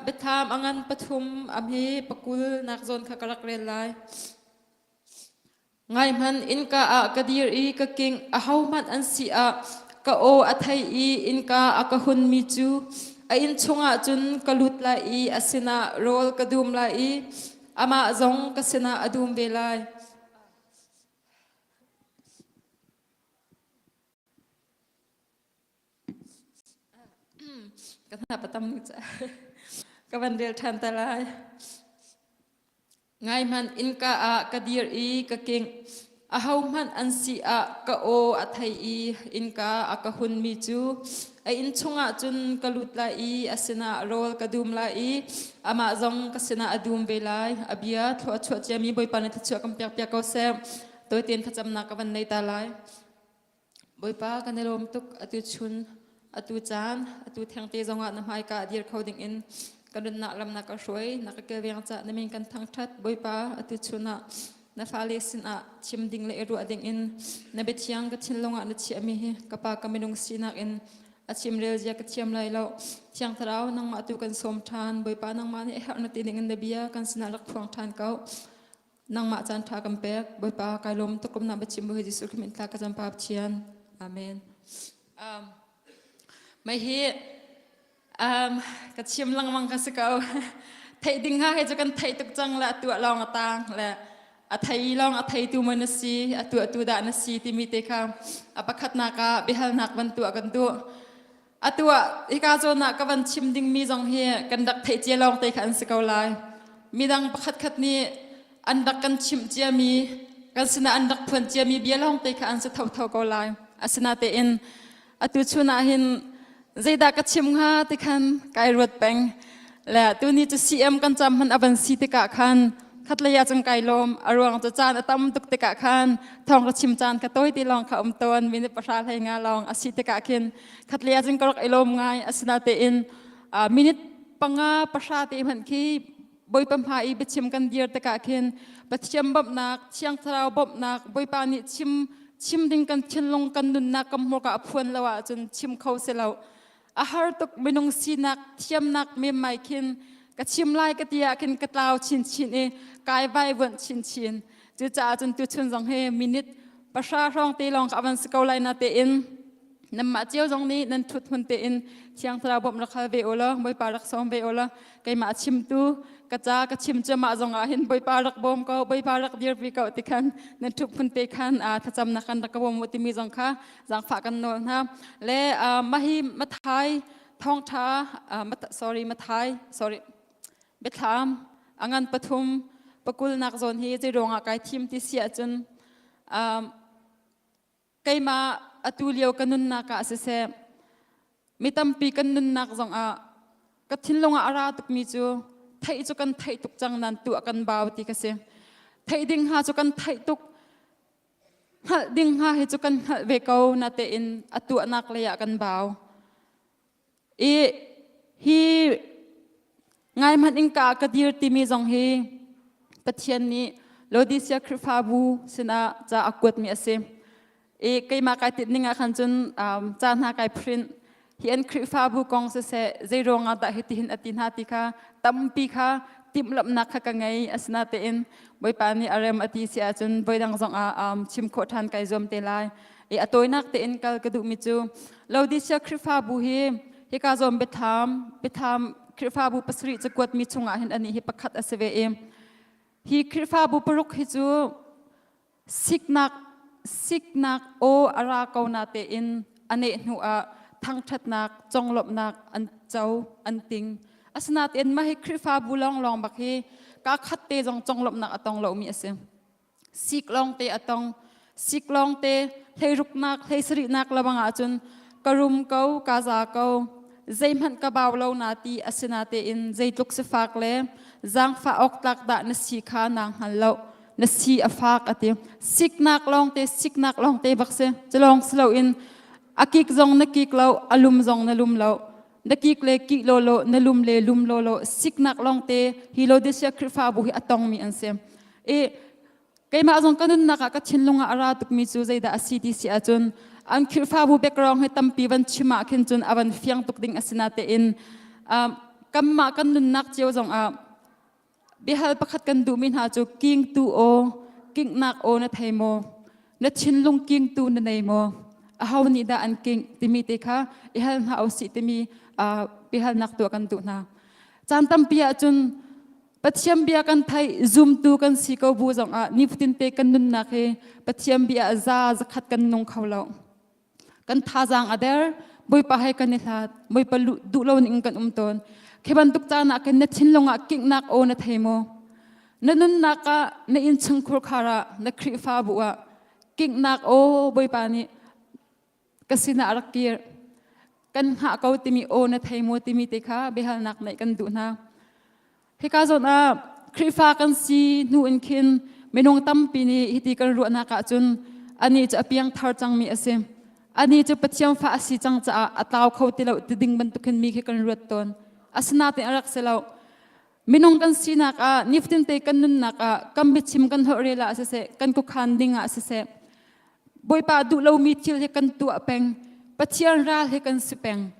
Biathlam a ngan pathum a hme pakul nak zawn kha ka rak rel lai. Ngaihmanh innka ah ka dir i ka king ahohmanh an si ah ka aw a thei i innka a ka hunmi cu a inn chungah cun ka lut lai i a sinah rawl ka dum lai i amah zong ka sinah a dum ve lai. Ka hna patam nu ca. Ka van rel ṭhan ta lai. Ngai hmanh innka ah ka dir i ka king. Ahohmanh an si ah ka aw a thei i innka a ka hunmi cu a inn chungah cun ka lut lai i a sinah rawl ka dum lai i amah zong ka sinah a dum ve lai. A bia thlua chuah ciami Bawipa nih thluachuah kan piak piak ko seh. Tawitein thlacamnak ka van nei ta lai. Bawipa kan i lawm tuk atu chun atu caan atu thengte zongah na hmaika ah dir kho dingin ka nunnak lam na ka hruai na ka kilveng ca na min kan thangthat Bawipa atu chun ah na fale sinah chim ding le i ruah dingin na biathiang ka thinlung ah na chiahmi hi ka pa ka minung sinak in a chim rel zia ka thiam lai lo thiang thlarau nangmah tu kan sawm ṭhan Bawipa nangmah nih a herh na ti dingin na bia kan sinah rak phuang ṭhan ko Nangmah caan ṭha kan pek. Bawipa kai lawm tuk kum na biachim Bawi Jesuh Khrih min thla ka cam pa Pathian. Amen. Um, mei hi um, ka chim lengmang ka si ko. Theih ding ha he cu kan theih tuk cang le atu lawng a tang le a thei lawng a theitu man na si atu atu dah na si timi te kha a pakhatnak ah biahalnak van tuah kan duh. Atu ah hika zawn ah ka van chim dingmi zong hi kan rak theih cia lawng te kha an si ko lai. Midang pakhatkhat nih an rak kan chimh ciami, kan sinah an rak phuan ciami bia lawng te kha an si thotho ko lai. Asinatein atu chun ah hin zeidah ka chim hnga ti khan kai ruat peng. Le tuni cu CM kan cam hmanh a van si tikah khan. Khatlei ah cun kai lawm. A ruang cu caan a tam tuk tikah khan thawng ka chim caan ka tawi ti lawng kha um tawn. Minute pahra hlei nga lawng a si tikah khin khatlei ah cun ka rak i lawm ngai. Asinatein minute panga pahra te hmanh khi Bawipa hmai i biachim kan dir tikah khin Pathian bawmhnak, Thiang Thlarau bawmhnak, Bawipa nih chim chim ding kan thinlung kan nunnak kan hmurka a phuan lo ahcun chim kho si lo. A har tuk minung sinak thiamnak memmai khin ka chim lai ka ti ah khin ka tlau chinchin i kai vaivuanh chinchin. Cucaah cun tuchun zong hi minute pahra hrawng te lawng ka van si ko lai na tein Nanmah cio zong nih nan ṭhut hmun tein Thiang Thlarau bawmh rak hal ve u law Bawipa rak sawm ve u law keimah chimtu ka ca ka chim cuahmah zong ah hin Bawipa rak bawm ko Bawipa rak dirpi ko ti khan nan ṭhut hmun te khan thlacamnak kan rak ka bawm u timi zong kha zaangfah kan nawl hna. Le mahi Mathai thawngṭha sorry Mathai sorry Biathlam a ngan pathum pakulnak zawn hi zei ruangah kai thim ti si ahcun Keimah atu lio ka nunnak ah siseh, mi tampi kan nunnak zongah ka thinlung ah a ra tukmi cu theih cu kan theih tuk cang nan tuah kan bau ti ka si. Theih ding hnga cu kan theih tuk, hngalh ding hnga hi cu kan hngalh ve ko natein a tuahnak lei ah kan bau. I hi ngai hmanh in ka ka dir timi zong hi Pathian nih Laodicea Khrihfabu sinah ca a kuatmi a si. I keimah kai tinh ning ah khan cun um, ca hna kai print hi an Khrihfabu kong siseh zei ruangah dah hitihin a ti hna ti kha tampi kha timhlamhnak kha ka ngei asinatein Bawipa nih a rem a ti si ahcun voidang zong ah um, chim khawh ṭhan kai zuam te lai. I a tawinak tein kal ka duhmi cu Laodicea Khrihfabu hi hika zawn biathlam biathlam Khrihfabu pasarih cakuatmi chungah hin anih hi pakhat a si ve i hi Khrihfabu paruk hi cu siknak siknak aw a ra ko na tein a neh hnu ah thangṭhatnak conglawmhnak an co an ting asinain mah hi Khrihfabu lawnglawng bak hi ka khat te zong conglawmhnak a tong lomi a si. Sik lawngte a tong. Sik lawngte hleiruknak, hleisarihnak lawang ahcun ka rum ko, ka za ko, zeihmanh ka bau lo na ti asinatein zeitluk sifak le zaangfah awk tlak dah na si kha naa hngal lo. Na si a fak a ti. Siknak lawngte, siknak lawngte bak si. Cu lawng si loin a kik zong na kik lo, a lum zong na lum lo. Na kik le kih law law, na lum le lum law law, siknak lawngte hi Laodicea Khrihfabu hi a tongmi an si. I keimah zong ka nunnak ah ka thinlung ah a ra tukmi cu zeidah a si ti si ahcun an Khrihfabu background hi tampi van chim ah khin cun a van fiang tuk ding a si natein um, kanmah kan nunnak cio zong ah biahal pakhat kan duhmi hna cu kingtu aw kingnak aw na thei maw na thinlung kingtu na nei maw aho nih dah an king timi te kha i hal hna usih timi uh, biahalnak tuah kan duh hna caan tampi ahcun Pathian bia kan theih zumtu kan si ko bu zongah nifatinte kan nunnak hi Pathian bia ah za zakhat kan nung kho lo. Kan thazaang a der, Bawipa he kan i hlat, Bawipa duh lo ning kan um tawn. Khi bantuk caan ah khin na thinlung ah kinghnak aw na thei maw? Na nunnak ah, na innchungkhur khar ah, na Khrihfabu ah kinghnak aw Bawipa nih ka sinah rak kir kan hngah ko timi aw na thei maw timi te kha biahalnak neih kan duh hna hika zawn ah Khrihfa kan si hnu in khin minung tampi nih hiti kan ruahnak ahcun ani cu a piangthar cangmi a si ani cu Pathian fa a si cang caah a tlau kho ti lo ti ding bantukin mi khi kan ruat tawn asinain a rak si lo minung kan sinak ah nifatin te kan nunnak ah kan biachim kan holh rel ah siseh kan kukhan ding ah siseh Bawipa duh lomi thil hi kan tuah peng. Pathian ral hi kan si peng.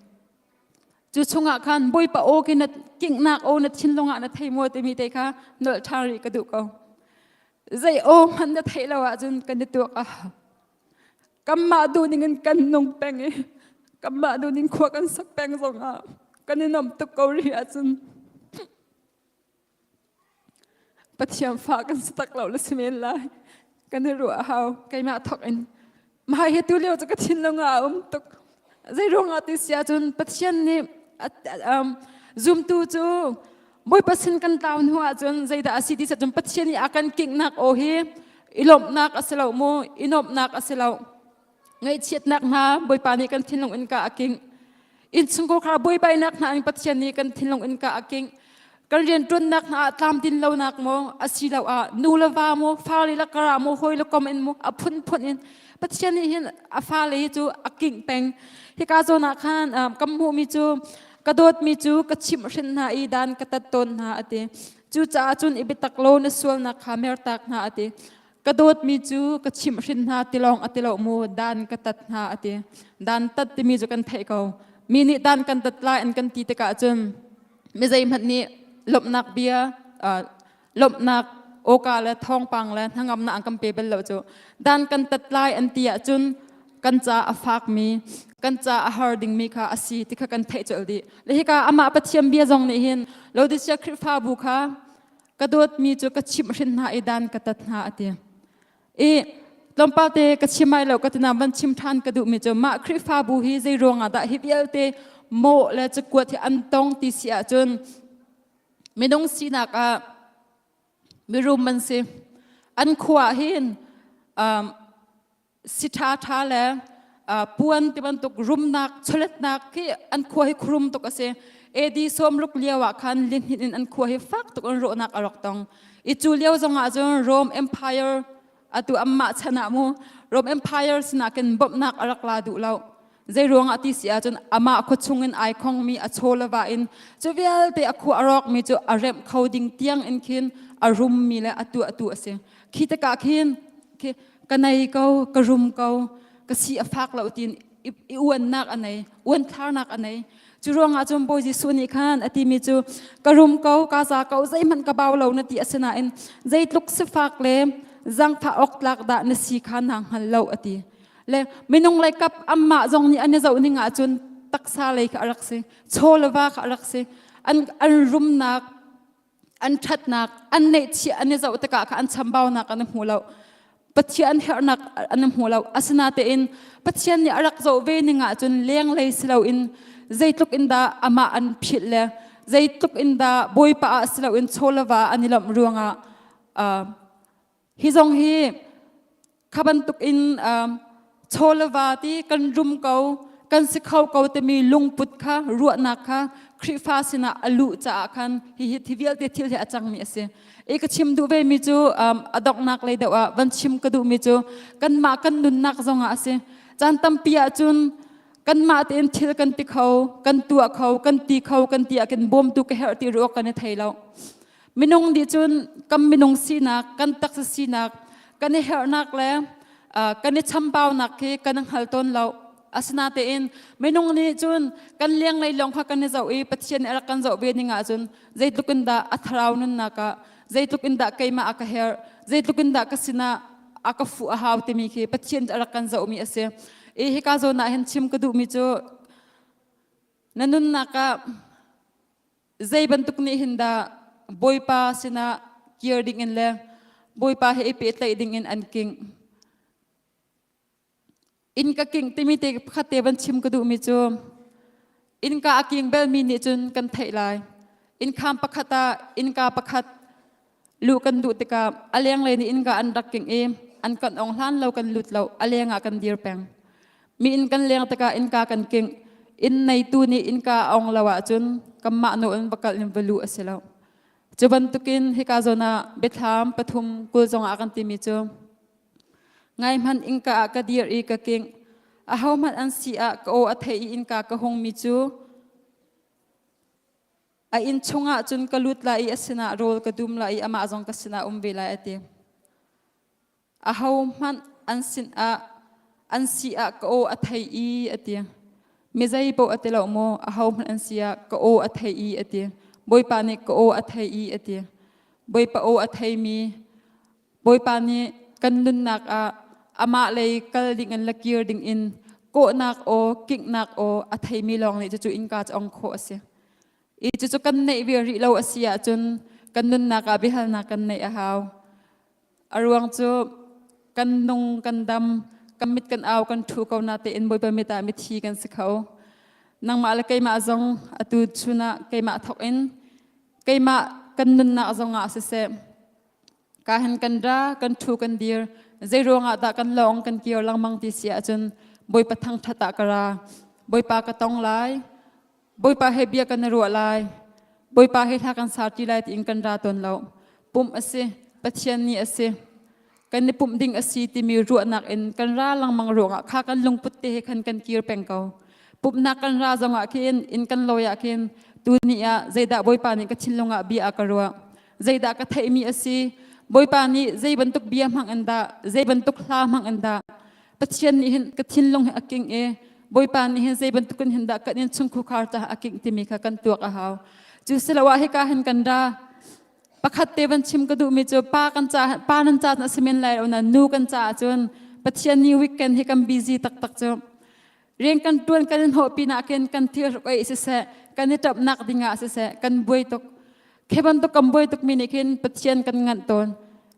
Cu chungah khan Bawipa aw khi na kinghnak aw na thinlung ah na thei maw timi te kha nolh ṭhan rih ka duh ko. Zei aw hmanh na theih lo ahcun kan i tuak a hau. Kanmah duh ning in kan nung peng i kanmah duh ning khua kan sak peng zongah kan i nuam tuk ko rih ahcun Pathian fa kan si tak lo le si men lai. Kan i ruah a hau. Keimah thawk in. Mah hi tu lio cu ka thinlung ah a um tuk. Zei ruangah ti si ahcun Pathian nih um, zumtu cu Bawipa sin kan tlau hnu ahcun zeidah a si ti cun Pathian nih a kan kinghnak aw hi i lawmhnak a si lo mu, i nuamhnak a si lo. Ngaihchiatnak hna Bawipa nih kan thinlung in ka a kingh. Innchungkhar buaibainak hna in Pathian nih kan thinlung in ka a kingh. Kan rianṭuannak hna ah tlamtlin lonak maw asiloah nu le va maw fale le kara maw hawi le kom in maw a phunphun in Pathian nih hin a fale hi cu a kingh peng. Hika zawn ah khan kan hmuhmi cu ka dawtmi cu ka chimhhrin hna i dan ka tat tawn hna a ti. Cucaah cun i biatak law na sualnak kha mertak hna a ti. Ka dawtmi cu ka chimhhrin hna ti lawng a ti lo mu dan ka tat hna a ti. Dan tat timi cu kan theih ko. Mi nih dan kan tat lai an kan ti tikah cun mi zeihmanh nih lawmhnak bia lawmhnak awka le thawngpang le hnangamnak an kan pe bal lo cu dan kan tat lai an ti ahcun kan ca a fakmi kan ca a har dingmi kha a si ti kha kan theih colh dih le hika amah Pathian bia zong nih hin Laodicea Khrihfabu kha ka dawtmi cu ka chimhhrin hna i dan ka tat hna a ti I tlawmpal te ka chim ai lo ka tina van chim ṭhan ka duhmi cu mah Khrihfabu hi zei ruangah dah hi vialte mawh le cakuat hi an tong ti si ahcun minung sinak ah mirum an si. An khua hin um, si ṭha le puan ti bantuk rumnak chawletnak khi an khua hi khurum tuk a si. AD sawmruk lio ah khan lihninh in an khua hi fak tuk in rawhnak a rak tong. I cu lio zong ah cun Rome Empire atu ammah chan ah mu Rome Empire sinah khin bawmhnak a rak la duh lo. Zei ruangah ti si ahcun amah khua chung in ai khongmi a chaw le va in cu vialte a khua a rawkmi cu a remh kho ding tiang in khin a rummi le a tuahtu a si. Khi tikah khin khi ka nei ko ka rum ko ka si a fak lo tiin i uannak a nei uanthlarnak a nei cu ruangah cun Bawi Jesuh nih khan a timi cu ka rum ko ka za ko zeihmanh ka bau lo na ti asinain zeitluk sifak le zangfah awk tlak dah na si kha naa hngal lo a ti le minung lei kap amah zong nih an i zoh ning ahcun taksa lei kha a rak si chaw le va kha a rak si an an rumnak an ṭhatnak an neihchiah an i zoh tikah kha an chambaunak an i hmu lo Pathian herhnak an i hmu lo asinatein Pathian nih a rak zoh ve ning ahcun lenglei si loin zeitluk in dah amah an philh le zeitluk in dah Bawipa ah si loin chaw le va an i lawmh ruangah Hi zong hi kha bantuk in chaw le va ti kan rum ko, kan si kho ko timi lungput kha ruahnak kha Khrihfa sinah a luh caah khan hihi thi vialte thil hi a cangmi a si. I ka chim duh vemi cu a donghnak lei deuh ah van chim ka duhmi cu kanmah kan nunnak zongah a si. Caan tampi ahcun kanmah tein thil kan ti kho, kan tuah kho, kan ti kho, kan ti ah kan bawmtu ka herh ti ruak kan i thei lo. Minung nih cun kan minung sinak, kan taksa sinak, kan i herhnak le kan i chambaunak khi kan hngal tawn lo. Asinatein minung nih cun kan lenglei lawng kha kan i zoh i Pathian nih a rak kan zoh ve ning ahcun zeitluk in dah a thlarau nunnak ah zeitluk in dah keimah a ka herh, zeitluk in dah ka sinah a ka fuh a hau timi khi Pathian a rak kan zohmi a si. I hika zawn ah hin chim ka duhmi cu na nunnak ah Zei bantuk nih hin dah Bawipa sinah kir dingin le Bawipa he i pehtlaih dingin an kingh? Inn ka kingh timi te pakhat te van chim ka duhmi cu innka a king belmi nih cun kan theih lai. Innkham pakhat ah innka pakhat luh kan duh tikah a lenglei nih innka an rak kingh i an kan ong hlan lo kan lut lo a leng ah kan dir peng mi inn kan leng tikah innka kan kingh inn neitu nih innka a ong lo ahcun kanmah nawl in va kal in va luh a si lo cu bantukin hika zawn ah biathlam pathum 20 zong ah kan timi cu ngai hmanh innka ah ka dir i ka kingh ahohmanh an si ah ka aw a thei i innka ka hungmi cu A inn chungah cun ka lut lai i a sinah rawl ka dum lai i amah zong ka sinah um ve lai a ti. Ahohmanh an sinah an si ah ka aw a thei i a ti. Mi zei paoh a ti lo maw? Ahohmanh an si ah ka aw a thei i a ti. Bawipa nih ka aw a thei i a ti. Bawipa aw a theimi Bawipa nih kan nunnak ah amah lei kal dingin le kir dingin kawhnak aw, kinghnak aw a theimi lawng nih cucu innka cu ong khawh a si. I cucu kan neih ve rih lo a si ahcun kan nunnak ah biahalnak kan neih a hau. A ruang cu kan nung, kan dam, kan mit kan au, kan ṭhu ko na tein Bawipa mit ah mithi kan si kho. Nangmah le keimah zong atu chun ah keimah thawk in keimah kan nunnak zong ah siseh Ka hin kan ra, kan ṭhu, kan dir. Zei ruangah dah kan lawng kan kir lengmang ti si ahcun Bawipa thangṭhat ah ka ra. Bawipa ka tong lai. Bawipa he bia kan i ruah lai. Bawipa he hla kan sa ṭi lai tiin kan ra tawn lo. Pumh a si, Pathian ni a si. Kan i pumh ding a si timi ruahnak in kan ra lengmang ruangah kha kan lungput te he khan kan kir peng ko. Pumhnak kan ra zongah khin inn kan lawi ah khin tuni ah zeidah Bawipa nih ka thinlung ah bia a ka ruah. Zeidah ka theihmi a si. Bawipa nih zei bantuk bia hmang in dah, zei bantuk hla hmang in dah Pathian nih hin ka thinlung hi a king i Bawipa nih hin zei bantukin hin dah kan innchungkhar caah a kingh timi kha kan tuak a hau. Cu siloah hika hin kan ra pakhat te van chim ka duhmi cu pa kan ca pa nan ca a si men lai lo na nu kan caah cun Pathian ni weekend hi kan busy taktak cu rian kan tuan kan in hawh pinah khin kan thil hruk ei siseh kan i ṭapnak dingah siseh kan buai tuk Khi bantuk kan buai tukmi nih khin Pathian kan nganh tawn.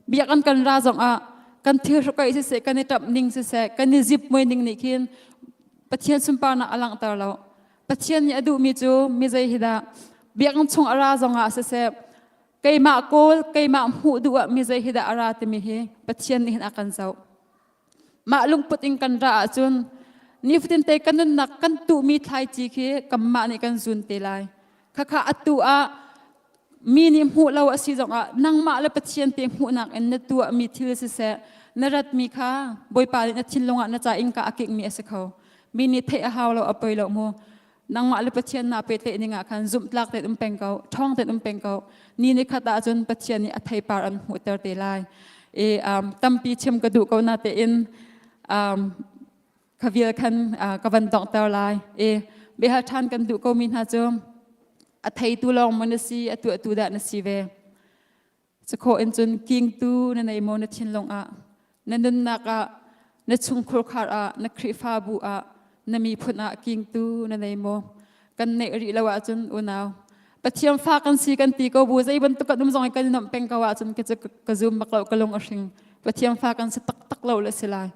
Biakinn kan ra zongah kan thil hrukaih siseh, kan i ṭamh ning siseh, kan i zip muai ning nih khin Pathian sunparnak a langhter lo. Pathian nih a duhmi cu mi zei hi dah biakinn chung a ra zongah siseh, keimah kawl, keimah hmuh duh ah mi zei hi dah a ra timi hi Pathian nih hin a kan zoh. Mah lungput in kan ra ahcun nifatin te kan nunnak kan tuhmi thlaici khi kanmah nih kan zun te lai. Khakha atu ah mi nih hmuh lo a si zongah nangmah le Pathian te hmuhnak in na tuahmi thil siseh na ratmi kha Bawipa nih na thinlung ah na ca innka a kikmi a si kho. Mi nih theih a hau lo a poi lo mu. Nangmah le Pathian naa pehtlaih ning ah khan zumhtlak tein um peng ko, ṭhawng tein um peng ko. Ni ni khat ah cun Pathian nih a theipar an hmuhter te lai. I um, tampi chim ka duh ko na tein um, ka vial khan uh, ka van donghter lai. I biahal ṭhan kan duh ko mi hna cu a theitu lawng maw na si, a tuahtu dah na si ve. Cakhawh in cun kingtu na nei maw na thinlung ah, na nunnak ah, na chungkhurkhar ah, na Khrihfabu ah, na miphun ah kingtu na nei maw? Kan neih rih lo ahcun unau, Pathian fa kan si kan ti ko bu zei bantuk kan um zong i kan i nuamh peng ko ahcun ka cu ka zum bak lo ka lung a hring. Pathian fa kan si taktak lo le si lai.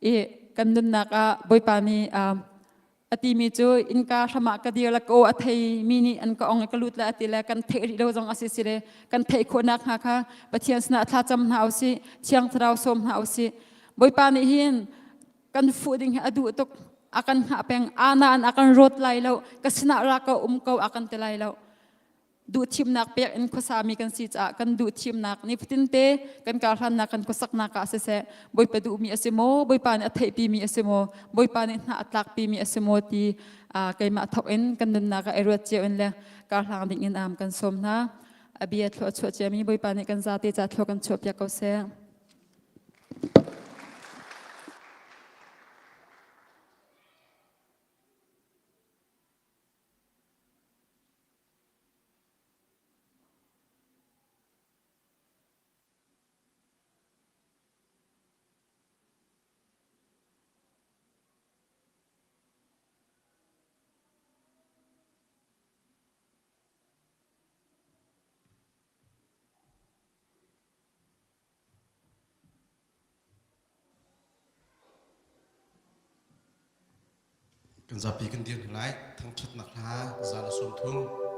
I kan nunnak ah Bawipa nih a timi cu innka hram ah ka dir le ka aw a thei mi nih an ka ong i ka lut le a ti le kan theih rih lo zong a si si le kan theih khawhnak hnga kha Pathian sinah thla cam hna usih Thiang Thlarau sawm hna usih Bawipa nih hin kan fuh ding hi a duh tuk a kan hngah peng ana an a kan rawt lai lo ka sinah ra ko um ko a kan ti lai lo duhthimnak pek in khuasami kan si caah kan duhthimnak nifatin te kan karhlannak kan khuasaknak ah siseh Bawipa duhmi a si maw Bawipa nih a theihpimi a si maw Bawipa nih hna a tlakpimi a si maw ti keimah thawk in kan nunnak ah i ruat cio in le karhlang ding in am kan sawm hna a bia thlua chuah ciami Bawipa nih kan zate ca thlua kan chuah piak ko seh. Kan zapi kan dir hna lai. Thangṭhatnak hla 130.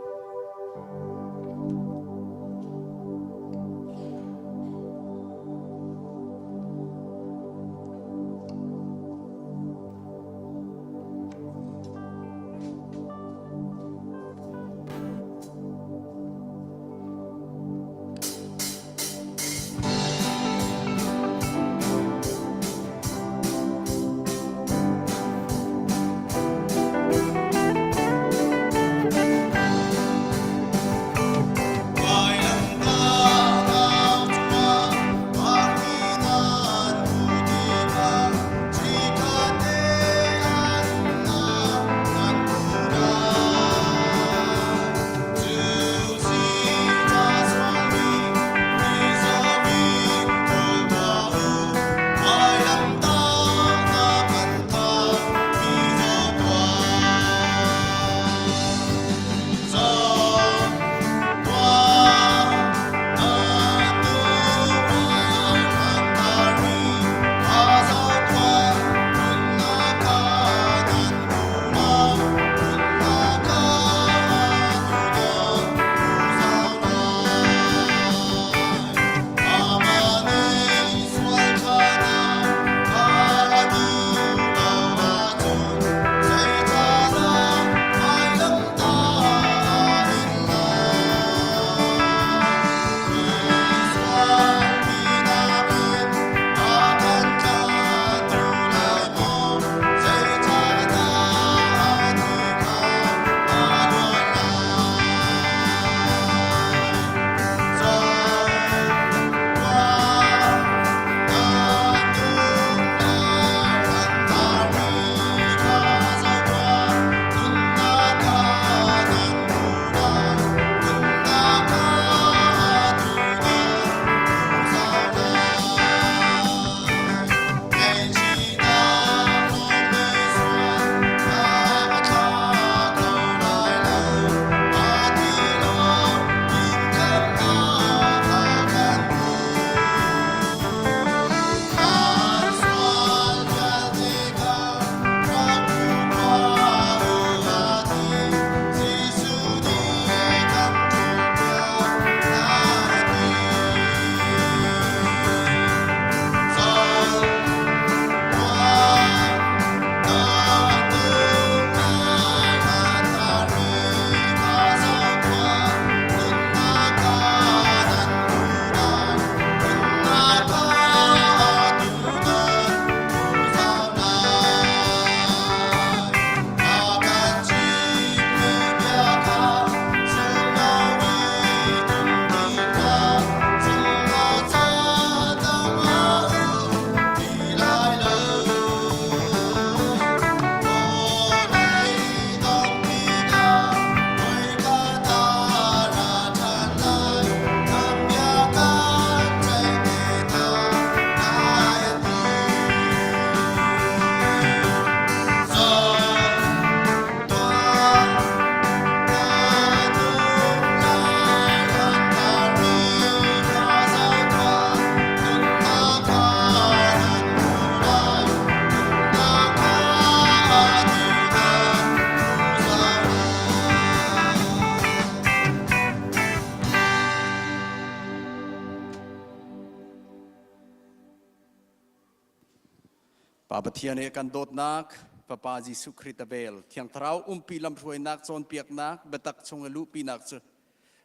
Pa Pathian he kan dawtnak, Fapa Jesuh Khrih a vel, Thiang Thlarau umpi lamhruainak, cawnpiaknak, biatak chung i luhpinak cu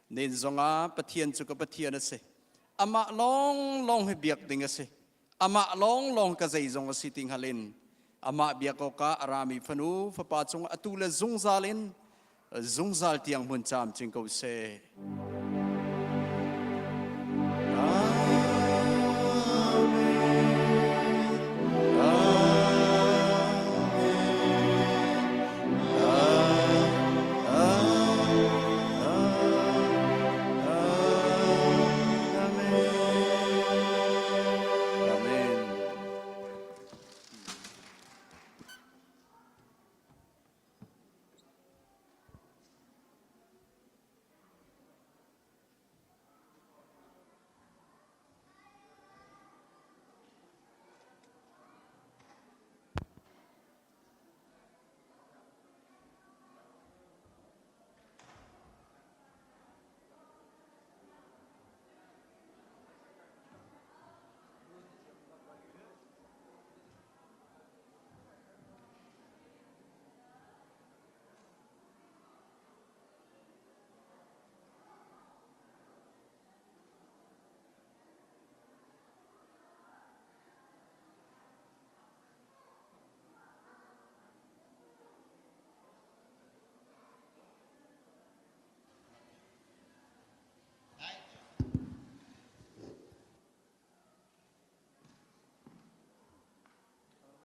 nen zongah Pathian cu ka Pathian a si. Amah lawnglawng hi biak ding a si. Amah lawnglawng ka zeizong a si ti hngal in amah biak awkah a rami fanu fapa cung atu le zungzal in zungzal tiang hmun caam cing ko seh.